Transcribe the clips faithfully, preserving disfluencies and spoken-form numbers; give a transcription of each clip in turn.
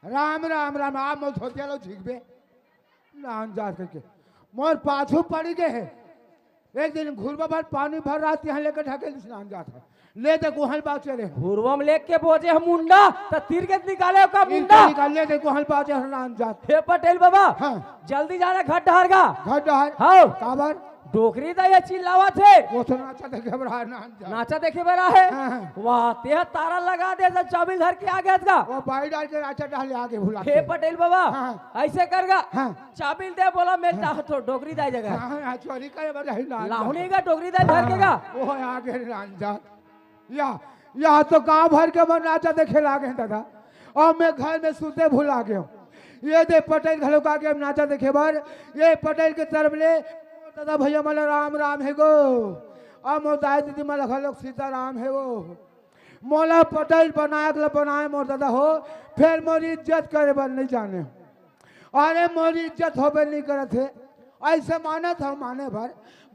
राम राम राम, आप मोर धोतिया लो झिकबे। नान जात करके मोर पाछू पड़ी गे हे। एक दिन घुरवा भर पानी भर रहा, तिहां लेकर ढकेल दिस नान जात हे। ले दे कोहल बाचे रे। घुरवा में लेके बोजे हम मुंडा, त तीर के निकाले का इनके मुंडा। निकाल ले दे कोहल बाचे हर नान जात। हे पटेल बाबा, हाँ। जल्दी जाना घाट डहर का। घाट डहर? हाँ। काबर? डोकरी दा ये चिल्लावत हे। वो तो नाचा देखे बर आए नान जात। नाचा देखे बर आए? हाँ, हाँ। वाह, ते ह तारा लगा दे, जब चाबिल धर के आ गया था। वो बाई डाल के नाचा डाल आगे भुला हे के। पटेल बाबा, हाँ। ऐसे कर गा। हाँ। चाबिल दे बोला, मैं हाँ। ता-, तो डोकरी दाई जगह। हाँ, हाँ, चोरी करे बर यही नान लाहुनी जात। का डोकरी दाई धर के गा। हाँ, वो आगे नान जात। या, या तो गांव भर के मन नाचा देखे लागे हैं दादा, और मैं घर में सुते भुला गयो। ये दे पटेल घलो का के नाचा देखे बर, ये पटेल के तरफ ले दादा भैया मन राम राम हे गो, और मोर दाई दीदी मन घलो सीता राम हे गो। मोला पटेल बनाए के ल बनाए मोर दादा हो, फेर मोर इज्जत करे बर नहीं जाने। अरे मोर इज्जत होबे नहीं करत हे, ऐसे मानत हो माने बर,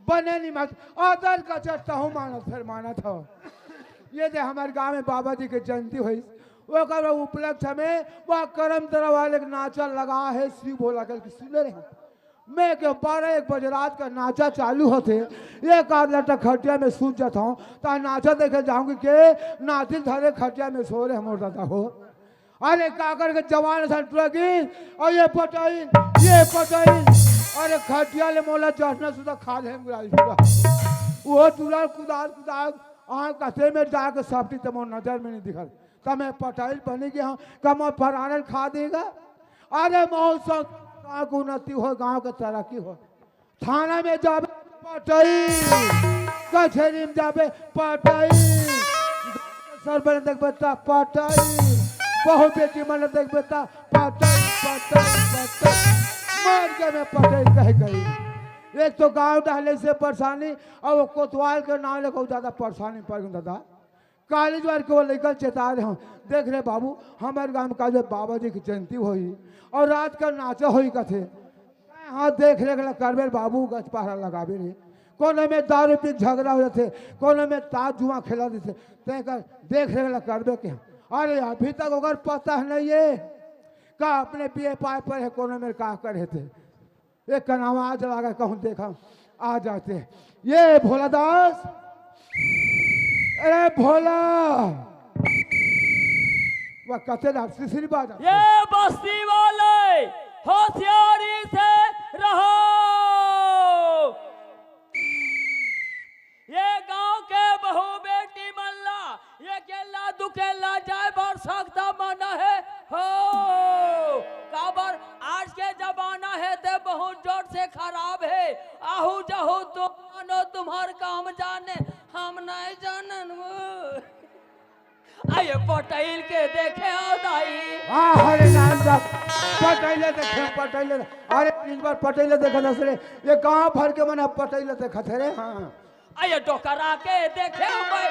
बने नहीं मत, आदर का चढ़ता हूँ मानत, फेर मानत हो। ये दे हमारे गांव में बाबा जी के जयंती हुई, ओकर उपलक्ष्य में वह करम दरा वाले के नाचा लगा है, शिव भोला कल की सुने रहे। मैं के बारह एक बजे रात का नाचा चालू होते, एक आध लटा खटिया में सूत जाता हूँ, ता नाचा देखे जाऊंगी के नाचिल धरे खटिया में सो रहे मोर दादा हो। अरे काकर के जवान सन ट्रकी, और ये पटई, ये पटई, अरे खटिया ले मोला चढ़ना सुधा खा ले गुलाल सुधा। वो तुरंत कुदाल कुदाल आ कसे में जाके सपटी ते मोर नजर में नहीं दिखल। त मैं पटई बनी गया हूँ, का मोर परानल खा देगा। अरे मौसम गाँव की उन्नति हो, गाँव के तरक्की हो। थाना में जाबे पटई, कचहरी में जाबे पटई, सर बने देखबे त पटई, बहू बेटी मन देखबे त पटई, पटई, पटई। मर गए मैं पटई कह गई। एक तो गांव डाले से परेशानी, और वो कोतवाल के नाम लेकर ज्यादा परेशानी पड़ गई दादा। कॉलेज वाले के वो लइका चेता रहे हो, देख रे बाबू, हमारे गांव में काले बाबा जी की जयंती होई और रात का नाचा होई कथे। हाँ, देख रेख ला करबे बाबू, गच पहरा लगाबे रे। कोनो में दारू पी झगड़ा हो जाथे, कोनो में ताश जुआ खेला देथे, ते कर देख रेख ला करबे के। अरे अभी तक ओकर पता नहीं है का अपने पिए पाए पर है, कोनो में का करे थे। एक कन आवाज लगा कहूँ देखा आ जाते। ये भोला दास, अरे भोला, वह कते ना सिसरी बाजा। ये बस्ती वाले होशियारी से रहो। ये गांव के बहू बेटी मन ला ये केला दुकेला जाए बर सकता मन है हो। काबर आज के जमाना है ते बहुत जोर से खराब है। आहू जाहू तुम मानो तुम्हार काम जाने हम नहीं जानन वो। आये पटैल के देखे हो दाई। हाँ, हरे नाम दा, पटैले देखे, पटैले। अरे, इस बार पटैले देखा दस रे, ये गांव भर के मन पटैले देखा थे रे, हाँ। आये डोकरा के देखे हो भाई।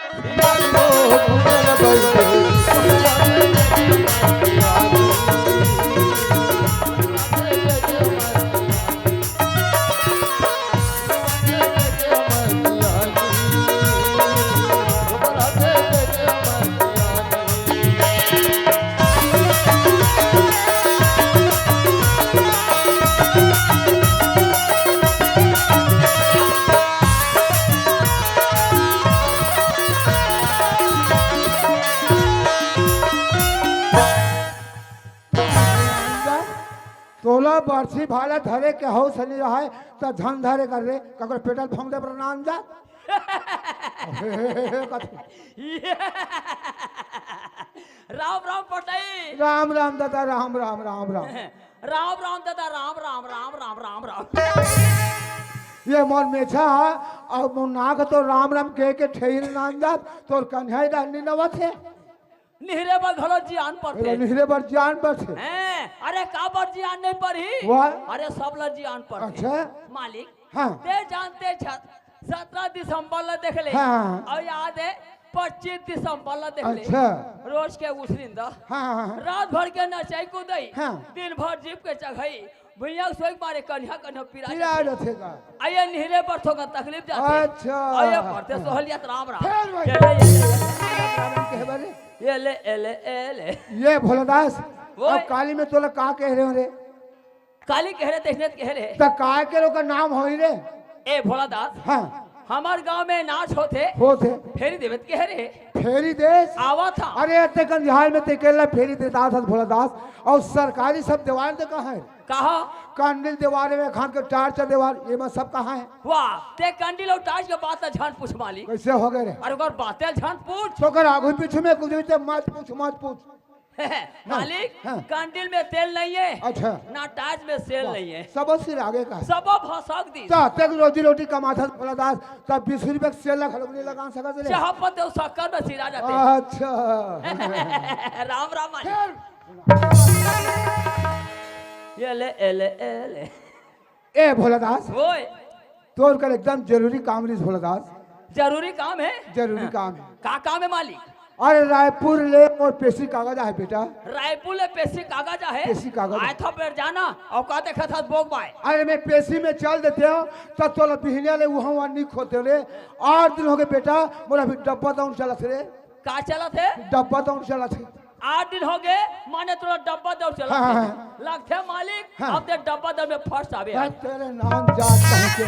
तोला बरसी भाला धरे के हौस नइ रहय, त झन धरे कर रे, ककरो पेटल भोंक दे प्रणाम जा। राम राम पटई। राम राम दादा, राम राम, राम राम। राम राम दादा, राम राम, राम राम, राम राम। ये मोर मेछा, अब मोर नाक तो राम राम के के ठेहिल नान जात, तोर कन्हई डांडी नवत हे। निहरे बर घलो जियान पड़थे। अरे निहरे बर जियान पड़थे। हैं, अरे काबर जियान नइ पड़ही? वाह। अरे सब ला जियान पड़थे। अच्छा। मालिक, हाँ। ते जानते छ, सत्रह दिसंबर ला देख ले। हाँ। अउ याद हे, पच्चीस दिसंबर ला देख ले। अच्छा। रोज के उसरिन दा। हाँ, हाँ, हाँ। रात भर के नचई कुदई। हाँ। दिन भर जीप के चघई। भुइयां सोई के मारे कन्हा कन्हा पीरा पीरा जाथे। जाथे का? अउ ये निहरे बर थोकन तकलीफ जाथे। अच्छा। अउ ये पड़थे सोहलियत राम राम। फेर भाई। ये ले, ये ले, ये ले। राम राम कहे बर। ये ले, ये ले, ये ले। ये भोलादास, ओए। अब काली में तोला का कहे रहेंव रे? काली कहे रहे, तइसने कहे रहे। त काय के ओकर नाम होही रे? ए भोला दास, हाँ। हमर गांव में नाच होथे। होथे। फेरी देबे त कहे रहे। फेरी देस? आवत हंव। अरे, अतेकन झाड़ में ते अकेल्ला फेरी देत आवत हस भोला दास, अउ सरकारी सब देवार दे कहाँ हे? कहाँ? कंडील देवार में, खान के टार्च देवार, एमा सब कहाँ हे? वाह, ते कंडील अउ टार्च के बात ला झन पूछ मालिक। कइसे होगे रे? अरे, ओकर बाते ला झन पूछ। त ओकर आगू पीछू में कुछ भी ते मत पूछ, मत पूछ। मालिक, हाँ। कंडील में तेल नइ हे। अच्छा। ना टार्च में सेल नइ हे। सबो सिर आगे का। सबो भसक दिस। त अतेक रोजी रोटी कमाथस भोला दास, त बीस रुपया के सेल ला घलो नइ लगा सकत रे। चाह पत्ती अउ शक्कर में सिरा जाथे। अच्छा। राम राम मालिक। फेर? ए ले, ए ले, ए ले। ए भोला दास, ओए। तोर कर एकदम जरूरी काम रहिस भोला दास। जरूरी काम हे? जरूरी काम हे। का काम हे मालिक? अरे, रायपुर ले मोर पेशी कागज आहे बेटा। रायपुर ले पेशी कागज आहे? पेशी कागज। आय तो बेर जाना, अउ का देखत हस बोक बाय। अरे, मैं पेशी में चल देतेंव, त तोला बिहनिया ले उहाँ उहाँ नइ खोलतेंव रे। आठ दिन होगे बेटा, मोर अभी डब्बा दउड़ चलत हे रे। का चलत हे? डब्बा दउड़ चलत हे। आठ दिन होगे, माने तोला डब्बा दउड़ चलत हे। हाँ, हाँ। लगथे मालिक, हाँ। अब ते डब्बा दउड़ में फंस जाबे। अरे तेरे नाम जात कहीं के।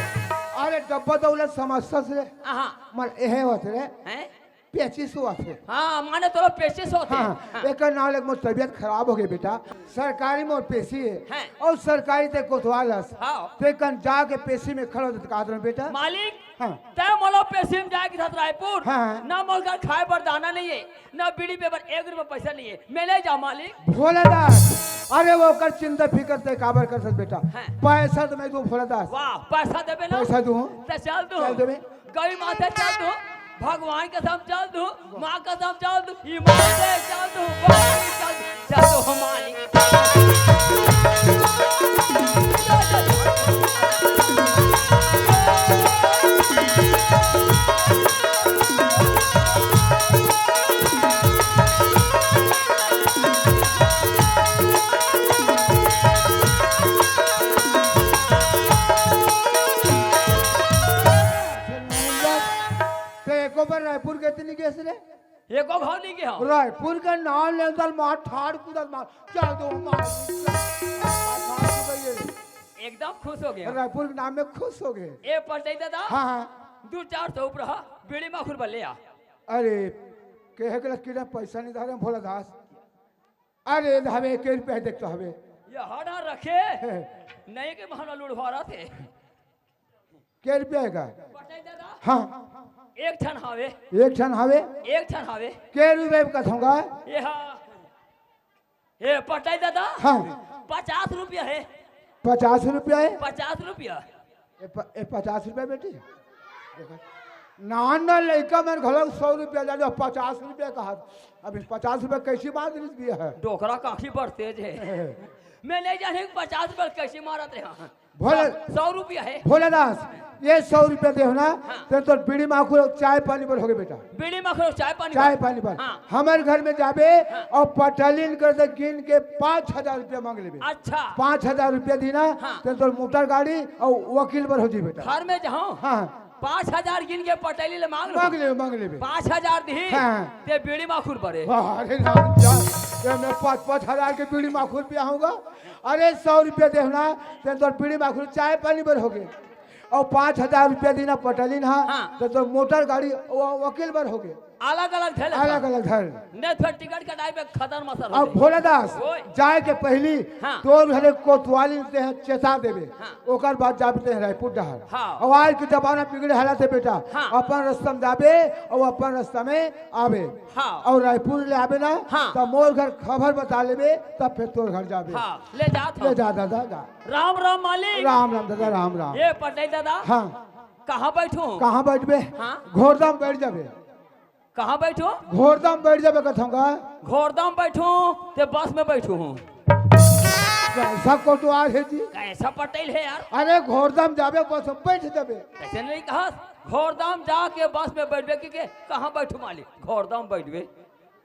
अरे डब्बा दउड़ ले समस्या से। हाँ। मल एहे होत रे। हैं? पेचिस होत हे। हाँ, माने तोला पेचिस होत हे। हाँ, हाँ। एकर नाम ले मोर तबीयत खराब होगे बेटा। सरकारी मोर पेशी हे। हैं। अउ सरकारी ते कोतवाल हस। हाँ। ते कन जाके पेशी में खड़ा होत का बेटा। मालिक, हाँ। तैं मोला पेशी में जाय के साथ रायपुर, हाँ। ना मोर घर खाय बर दाना नइ हे, ना बीड़ी पिए बर एक रुपया पइसा नइ हे, मैं नइ जांव मालिक। भोला दास, अरे ओकर चिंता फिकर ते काबर करथस बेटा? हाँ। पइसा तो मैं दूं भोला दास। वाह, पइसा देबे ना? पइसा दूं। त चल दूं। चल देबे। गई माथे चल दूं, भगवान कसम चल दूं, माँ कसम चल दूं, ईमान से चल दूं, भगवान की चल दूं, चल दूं हम मालिक। ते एको बार रायपुर गे त नइ गेस रे? एको घांव नइ गे हंव। रायपुर के नाम लेन तल मार ठाड़ कूदत मार, चल दो मार। एकदम खुश होगे। रायपुर के नाम में खुश होगे। ए पटई दादा, हाँ, हाँ। दू चार सौ उपरा बीड़ी माखुर बर ले आ। अरे, कहे के लक्की ने पइसा नइ धरे भोला दास। अरे, हवे के रुपया देखत हवे। ये हड़ा रखे। नइ के महना लुढ़वारा थे। के रुपया हे का? पटई दादा। हाँ। एक ठन हवे। एक ठन हवे? एक ठन हवे। के रुपया कथों गा? ये हा। ए, पटई दादा। हाँ। पचास रुपया हे। पचास रुपया हे? पचास रुपया। ए, प-, ए, पचास रुपया बेटी? देखा। नान नान लइका मन घलो सौ रुपया जाने, पचास रुपया कहा। अब पचास रुपया कइसे मार दिस बिया हे? डोकरा काखी बड़ तेज हे। मैं नइ जानेंव पचास रुपया कइसे मारत रहे। भोले सौ, सौ रुपया हे। भोला दास, ये सौ रुपया देहूं ना, हाँ। त तोर बीड़ी माखुर चाय पानी बर होगे बेटा। बीड़ी माखुर चाय पानी बर। चाय पानी बर। हाँ। हमर घर में जाबे हाँ। अउ पटलिन कर दे गिन के पाँच हजार रुपया मांग लेबे। अच्छा। पाँच हजार रुपया दीना, हाँ। त तोर मोटर गाड़ी अउ वकील बर हो जी बेटा। घर में जाहूं। हाँ। पाँच हजार गिन के पटली ले मांग लूं। मांग लेबे, मांग लेबे। पाँच हजार दिही, हाँ। ते बीड़ी माखुर बरे। अरे राम जा, ये मैं पाँच, पाँच हजार के बीड़ी माखुर पियाहूं गा। अरे सौ रुपया देहूं ना, ते तोर बीड़ी माखुर चाय पानी बर होगे। अउ पाँच हजार रुपया दीना पटलिन हा, हाँ। त तोर मोटर गाड़ी अउ वकील बर होगे। अलग-अलग धर ले अलग-अलग धर। नहीं तो टिकट कटाई पे खतर मतर हो अब जाई। भोला दास, ओए। जाय के पहिली हाँ। तोर घरे कोतवाली ते चेता देबे। हाँ। ओकर बाद जाबे ते रायपुर डहर। हाँ। अउ आज के जमाना बिगड़े हालत हे बेटा। हाँ। अपन रस्ता में जाबे अउ अपन रस्ता में आबे। हाँ। अउ रायपुर ले आबे ना, हाँ। त मोर घर खबर बता लेबे, तब फेर तोर घर जाबे। हाँ, ले जात हंव। ले जा दादा, जा। राम राम मालिक। राम राम दादा, राम राम। ए पटई दादा। हाँ। कहाँ बइठहूं? कहाँ बइठबे? हाँ। घोरदा म बइठ जाबे। कहाँ बइठहूं? घोरदा म बइठ जाबे कथंव गा। घोरदा म बइठहूं, ते बस में बइठहूं। कइसा कोटवार हे जी? कइसा पटई हे यार? अरे घोरदा म जाबे, बस में बइठ जाबे। कइसे नइ कहस? घोरदा म जाके बस में बइठबे कहिके, कहाँ बइठहूं मालिक? घोरदा म बइठबे।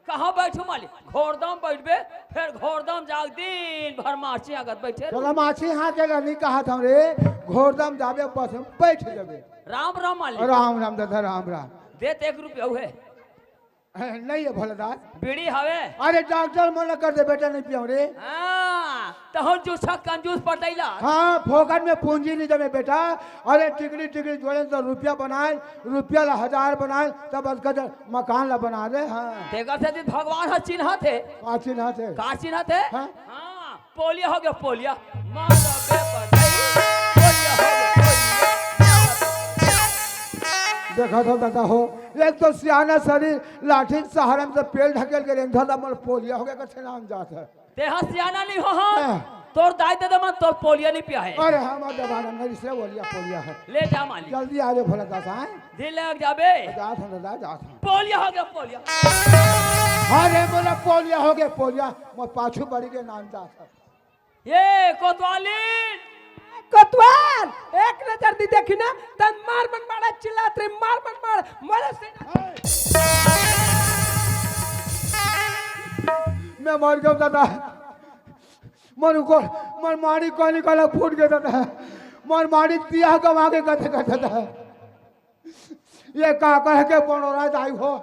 कहाँ बइठहूं मालिक? घोरदा म बइठबे, फेर घोरदा म जाके दिन भर माछी हांकत बइठे रहो। चलो माछी हांके ला नइ कहत हंव रे, घोरदा म जाबे बस में बइठ जाबे। राम राम मालिक। राम राम दादा, राम राम। दे ते एक रुपया हे। नहीं है भोला दास। बीड़ी हवे? अरे डॉक्टर मना कर दे बेटा, नहीं पियो रे। हाँ, तो हम जूसा कंजूस पटैला। हाँ, फोकट में पूंजी नहीं जमे बेटा। अरे टिकड़ी टिकड़ी जोड़े तो रुपया बनाए, रुपया ला हजार बनाए, तब अतका जन मकान ला बना दे। हाँ। तेकर से दिन भगवान ह चिन्हत हे। का चिन्हत हे? का चिन्हत हे? हाँ। हाँ, पोलिया हो गया, पोलिया। मार बे पटाई, पोलिया हो गया, पोलिया। देखा तो दादा हो, एक तो सियाना शरीर, लाठी के सहारा में से पेल ढकेल के रेंगता था, मोर पोलिया हो गया, कथे नाम जात है। तेहा सियाना नहीं हो, हाँ। हाँ। तोर दाई ददा मन तोर पोलिया नहीं पिया है। अरे, हमार जमाना में इसलिए पोलिया, पोलिया है। ले जा मालिक। जल्दी आ रे भोला दास, आए। दिल लग जाबे। जात हन दादा, जात हन। पोलिया हो गया, पोलिया। अरे, मोला पोलिया हो गया, पोलिया। मोर पाछू पड़ी के नाम जात है। ये कोतवाली। कोतवाल, एक नजर दी देखी ना, तन मार मन मारा चिल्लात रे, मार मन मार, मरे से। मैं मर गया दादा। मन को, मन मारी कोनी काला फूट गया दादा। मन मारी तिया कमा के कथे कथे दादा। ये का कह के बनोरा दाई हो,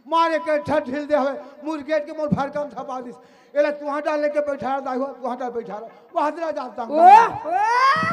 मारे के ठा ढील दे हवे, मुर्गेट के मोर भरकम थपा दिस। एला तुहा डाल लेके बैठा रहा दाई हो, तुहा डाल बैठा रहा, वहां से जाता हूँ। ओह, ओह,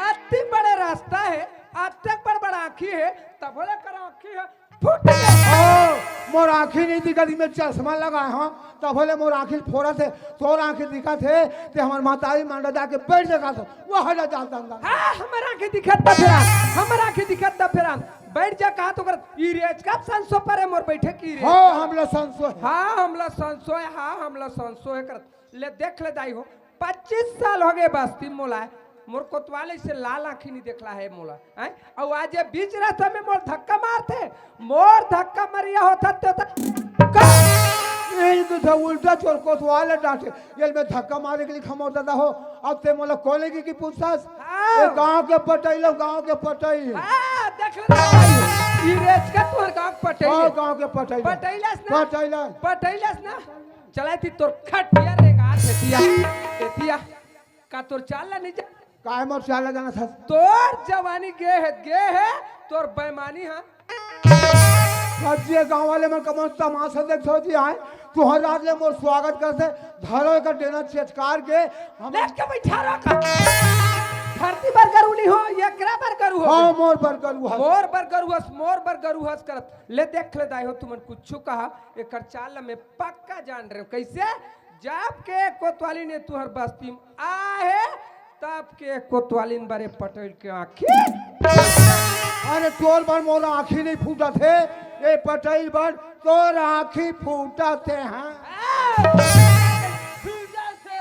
अति बड़े रास्ता है, अति बड़ बड़ आँखी है, तब बोले कर आँखी है, फूट गया। ओ, मोर आँखी नहीं दिखा दी, मैं चश्मा लगाए हूँ, तब बोले मोर आँखी फोड़ा थे, तोर आँखी दिखा थे, ते हमार माताई मांडा जाके बैठ जगा था, वो हटा जाता हूँ। हाँ, हमार आँखी दिखत त फेरान, हमार आँखी दिखत त फेरान। बैठ जा, कहा तो कर, ई रेच का संसो परे मोर बैठे की रेच हाँ, का। हमला संसो है। हाँ, हमला संसो है, हाँ, हमला संसो है कर। ले देख ले दाई हो, पच्चीस साल हो गए बस्ती मोला, मोर कोतवाले से लाल आँखी नहीं देखला है मोला, हैं? अउ आज ये बीच रास्ता में मोर धक्का मारथे, मोर धक्का मरिया होता तो त-, का? ये तो था उल्टा चोर कोतवाले डांटे, ये मैं धक्का मारे के लिए खमोर दादा हो, अब ते मोला कोले की, की पूछतास? हाँ। ये गांव के पटैलो, गांव के पटैल। हाँ, देख ले दाई, ई रेच का तोर गांव के पटैल। हाँ, गांव के पटैल। पटैलस ना? पटैल। पटैलस ना? चला थी तोर खटिया रेंगा, खेतिया, खेतिया। का तोर चाल ला नहीं जा? काय मोर चाल ला जाना था? तोर जवानी गे है, गे है, तोर बेमानी हा। सज्जे गांव वाले मन कमन तमाशा देखथो जी आए, तुहर रात ले मोर स्वागत करथे, धरो एकर डेना चेचकार के, हम लेट के बैठा रहो का। धरती बर गरु नहीं हो, एकरा बर गरु हो। हाँ, मोर बर गरु हस। मोर बर गरु हस, मोर बर गरु हस करत। ले देख ले दाई हो, तुमन कुछु कहा, एकर चाल ला मैं पक्का जान रहे हो। कैसे? जब के कोतवाली ने तुहर बस्ती में आहे, तब के कोतवालिन बरे पटैल के आँखी। अरे तोर बर मोर आँखी नहीं फूटत हे, ये पटैल बर तोर आँखी फूटत हे, हाँ।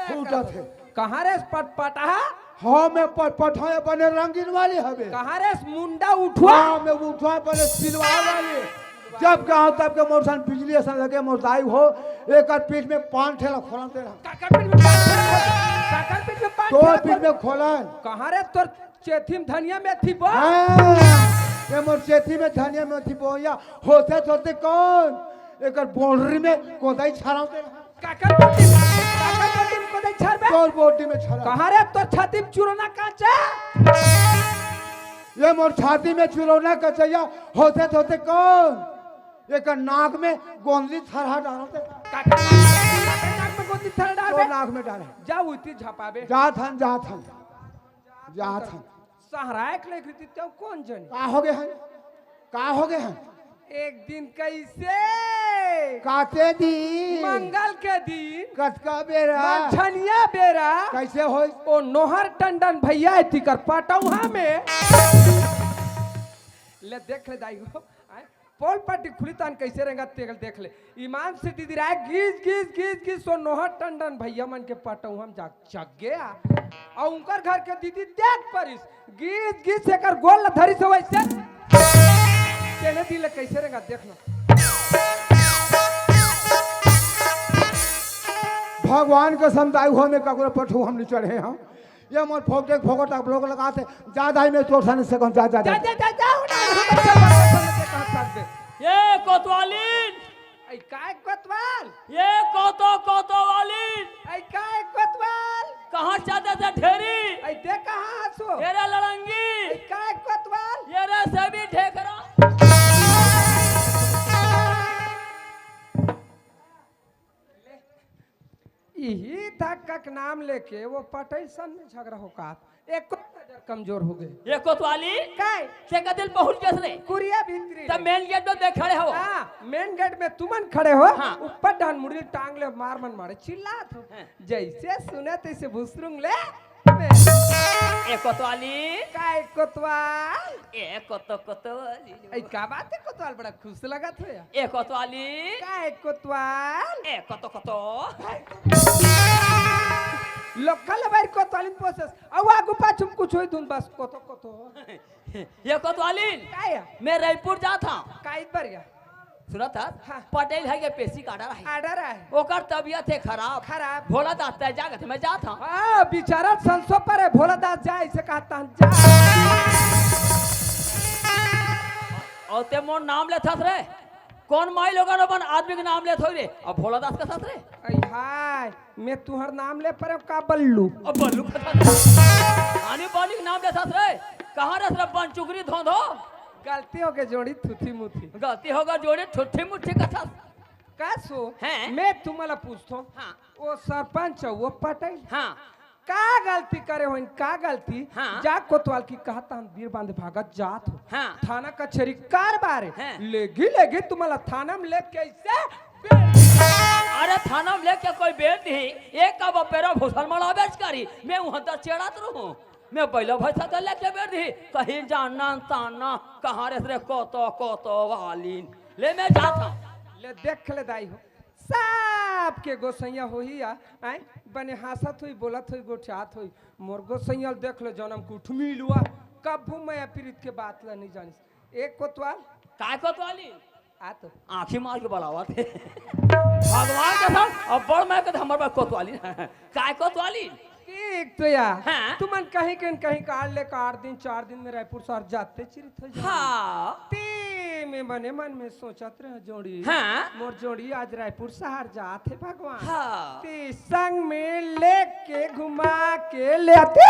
फूटत हे। कहाँ रे पटपटहा? हाँ, मैं पटपटहा बने रंगीन वाली हवे। कहाँ रे मुंडा उठवा? हाँ, मैं उठवा बने सिलवा वाली। जब कहा तब के मोर सन बिजली असन लगे मोर दाई हो, एकर पीठ में पान ठेला खोलन दे रहा। काकर पीठ में पान ठेला खोलन? काकर पीठ में पान तोर ठेला पीठ खोलन? में खोलन। कहाँ रे तोर चेथी में धनिया मेथी बो? हाँ, ये मोर चेथी में धनिया मेथी बो या होते होते कौन एकर बाउंड्री में कोदाई छाड़ा दे रहा। काकर बोटी, काकर बोटी में कोदाई छाड़बे? तोर बोटी में छाड़ा। कहाँ रे तोर छाती में चुरोना काचा? ये मोर छाती में चुरोना कचैया होते होते कौन एकर नाक में गोंदली थरहा डालत हे। काकर नाक में गोंदली थरहा डालबे? तो नाक में डाले। जा उती झपाबे। जात हन, जात हन। जात हन। सहराए के लेख रही तें कौन जनी? का हो गए हन? का हो गए हन? एक दिन कैसे? काते दिन? मंगल के दिन। कतका बेरा? मंझनिया बेरा। कैसे होई? ओ नोहर टंडन भैया हे तिकर पटौहा में। ले देख ले दाई हो। आय, पोल पट्टी खुली तान कैसे रेंगा तेगल देख ले। ईमान से दीदी राय गीज, गीज, गीज, गीज, सो नोहर टंडन भैया मन के पटौहा में जा चक गया। अउ उनकर घर के दीदी देख परिस, गीज, गीज से कर गोल धरिस हो वैसे। तेने दिल कैसे रेंगा देख लो। भगवान कसम दाई हो में ककरो पटौहा में नहीं चढ़े हम। ये मोर फोकटे के फोकट आप लोग लगात हे। जा दाई मैं तोर सामने से कहूँ, जा, जा, जा, जा। जा, जा, जा, ना, ना, ना, ना, ना, ना, ना, ना, ना, ना। ये कोतवालिन। ऐ काय कोतवाल? ये कोतो, कोतवालिन। ऐ काय कोतवाल? कहाँ चाहते थे ढेरी? ऐ दे कहाँ हसो? ये रे लड़ंगी। ऐ काय कोतवाल? ये रे सेबी ढेकरा। इही धक्का के नाम लेके वो पटई सन में झगड़ा हो का। एको नजर कमजोर हो गए। ये कोतवाली? काय? से कतिल पहुंच गए रे? कुरिया भीतरी तब ले। मेन गेट में देख खड़े हो। हाँ, मेन गेट में तुमन खड़े हो। हाँ। ऊपर डान मुड़ी टांग ले मार मन मारे चिल्लात हो। हाँ। जैसे सुने तैसे भुसरुंग ले। ए कोतवाली। काय कोतवाल? ए कोतो कोतवाली। ए, का बात है कोतवाल, बड़ा खुश लगत हो यार। ए कोतवाली। काय कोतवाल? ए कोतो कोतो। लोकल बार कोतवाली पोसेस। अउ आगू पाछू में कुछ होई धुन बस कोतो कोतो। ये कोतवाली। काय? मैं रायपुर जात हूँ। काय पर गया? सुनत हस? हाँ। पटेल है के पेशी का ऑर्डर है। ऑर्डर है। ओकर तबीयत है खराब। खराब। भोला दास तय जागत मैं जात हूँ। हाँ, बेचारा संसो पर है, भोला दास जाए, इसे कहता हूँ, जा। और ते मोर नाम लेथस रे? कौन माई लोगन अपन आदमी के नाम लेत होई रे? अब भोला दास का साथ रे? अई हाय, मैं तुहर नाम ले पर का बल्लू? अब बल्लू का साथ रे? आनी बाली के नाम लेथस रे? कहाँ रस रे बन चुकरी धोंधो? गलती हो गई जोड़ी थुथी मुथी। गलती होगा जोड़ी ठुट्ठी मुट्ठी कथस। का सो? हैं? मैं तुम्हाला पूछतो। हाँ। वो सरपंच है, वो पटेल। हाँ। का गलती करे होइन, का गलती? हाँ। जा कोतवाल की कहत हम बीर बांधे भागत जात हो। हाँ। थाना कचहरी कारबार है। हाँ। लेगी, लेगी तुम्हाला थाना में ले कैसे? अरे थाना में लेके कोई बेच दी, एक का बपेरा भूसल मड़ा बेच करी, मैं वहां तक चढ़त रहूं। मैं बैलो भैंसा तो लेके बैठ दी, कहीं जाना ताना, कहाँ रे रे कोतो, कोतो वाली। ले मैं जात हूँ। ले देख ले दाई हो, सबके गोसैया होही या, आय, बने हंसत होई, बोलत होई, गोठियात होई। मोर गोसैया देख ले जनम के उठमी लुआ, कभू मैं पीरित के बात ला नहीं जानिस। एक कोतवाल। काय कोतवाली? आ तो। आँखी मार के बलावत हे। भगवान कसम, अब बड़ मैं कद हमर बा कोतवाली। काय कोतवाली? ठीक तो या। हाँ। तुमन कहीं के न कहीं काट ले, काट दिन, चार दिन में रायपुर शहर जाते चिरित हो जाए। हाँ। ते मैं मने मन में सोचत रहे जोड़ी। हाँ। मोर जोड़ी आज रायपुर शहर जात हे भगवान। हाँ। ते संग में लेके घुमा के ले आते।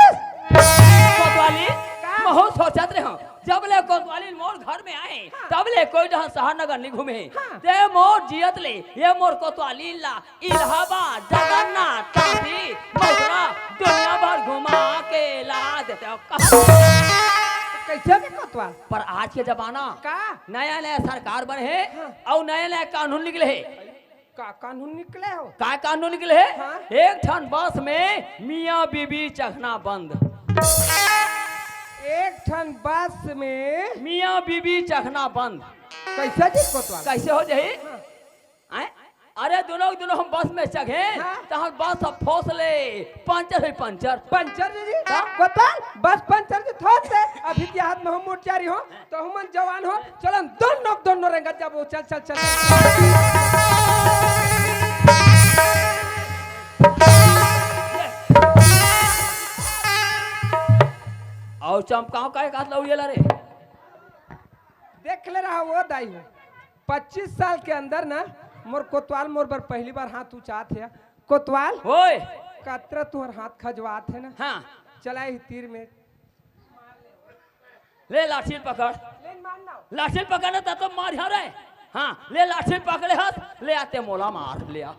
कोतवाली, का? महू सोचत रहे हो। जब ले कोतवाली मोर घर में आए, हाँ। तब ले कोई डहर शहर नगर नहीं घूमे। हाँ। ते मोर जियत ले, ये मोर कोतवाली ला, इलाहाबाद, जगन्नाथ, काशी, मथुरा, दुनिया भर घुमा के ला देते हो। कहाँ? कैसे भी कोतवाल? पर आज के जमाना, का? नया नया सरकार बने हे, हाँ। अउ नया नया कानून निकले हे। का कानून निकले हो? का कानून निकले हे? हाँ। एक ठन बस में मियाँ बीबी चखना बंद। एक ठन बस में मियाँ बीबी चखना बंद। कैसे जी कोतवाल? कैसे हो जाही? हाँ। आय? अरे दोनों, दोनों हम बस में चघे, हाँ। तहन बस अब फोस ले, पंचर है पंचर। पंचर जी? हाँ। कोतवाल, बस पंचर जी थोस दे, अभी के हाथ में हम मोटचारी हो, तो हमन जवान हो, चलन दोनों, दोनों रंगत जाबो, चल, चल, चल। अउ चमकाव काय कात लउड़िया ला रे? देख ले रहा वो दाई हो, पच्चीस साल के अंदर ना मोर कोतवाल मोर बर पहली बार हाथ उचात हे। कोतवाल, ओए। कतरा तुहर हाथ खजवात हे ना। हाँ। चला ही तीर में। ले लाठी पकड़। ले मार ना। लाठी पकड़ ना, तब तो मार यहाँ रे। हाँ, ले लाठी पकड़े हाथ, ले आते मोला मार, ले आ।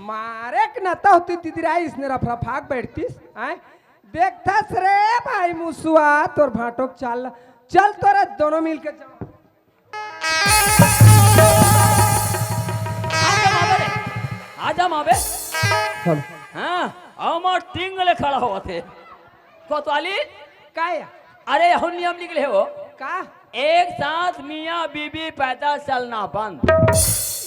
मारे के ना तो होती दीदी राई, इसने रफरफाक बैठतीस, आय? देखथस रे भाई मुसुआ, तोर भांटो के चाल, चल तोरे दोनों मिल के जाओ। आ जा मावे रे, आ जा मावे। चल। हाँ, अमर टिंग ले खड़ा होवत हे। कोतवाली? काय? अरे, यहू नियम निकले हो। का? एक साथ मियाँ बीबी पैदल चलना बंद।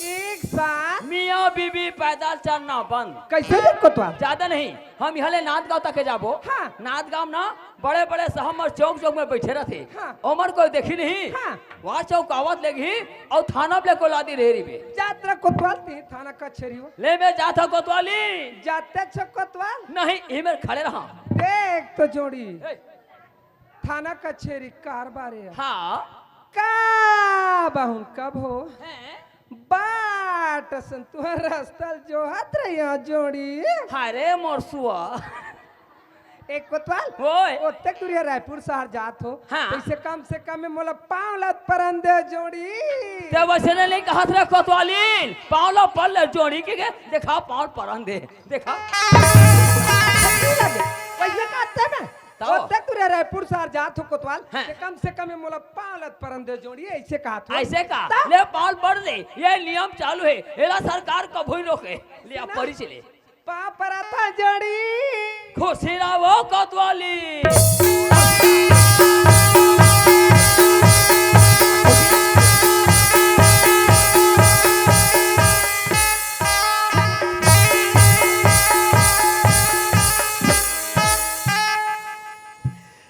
एक साथ? मियाँ बीबी पैदल चलना बंद। कैसे बे कोतवाल? ज्यादा नहीं, हम यहाँ ले नांदगांव तक के जाबो। हाँ। नांदगांव ना बड़े बड़े शहर में चौक चौक में बैठे रहते। हाँ। ओमन कोई देखी नहीं। हाँ। वहाँ चौक आवत लेगी और थाना पे को लादी रह रही बे। जात रहा कोतवाल ते थाना कचहरी हो। ले मैं जात हूँ कोतवाली। जाते छ कोतवाल? नहीं, यही मेरे खड़े रहा। देख तो जोड़ी। ए। थाना कचहरी कारबारे हे। हाँ। का बहुन कब हो? हैं? बाट असन तुहर रस्ता ल जोहत रहिया जोड़ी। हाय रे मोर सुआ। एक कोतवाल, ओए। ओतेक दूरिहा रायपुर शहर जात हो, हाँ। तइसे कम से कम में मोला पाँव ला परन दे जोड़ी। ते वइसने नइ कहत रे कोतवालिन, पाँव ला परन दे जोड़ी के, के देखा पाँव परन दे, देखा। वइसने कहत हे मैं, तब? ओतेक दूरिहा रायपुर शहर जात हो कोतवाल, हाँ। ते कम से कम में मोला पाँव ला परन दे जोड़ी, अइसे कहत हो। अइसे का? तब? ले पाँव पर दे, ये नियम चालू हे, एला सरकार कभू नइ रोके। ले आप सुना। परिच ले। पाँव परत हँव जोड़ी। खुशी रहो कोतवाली।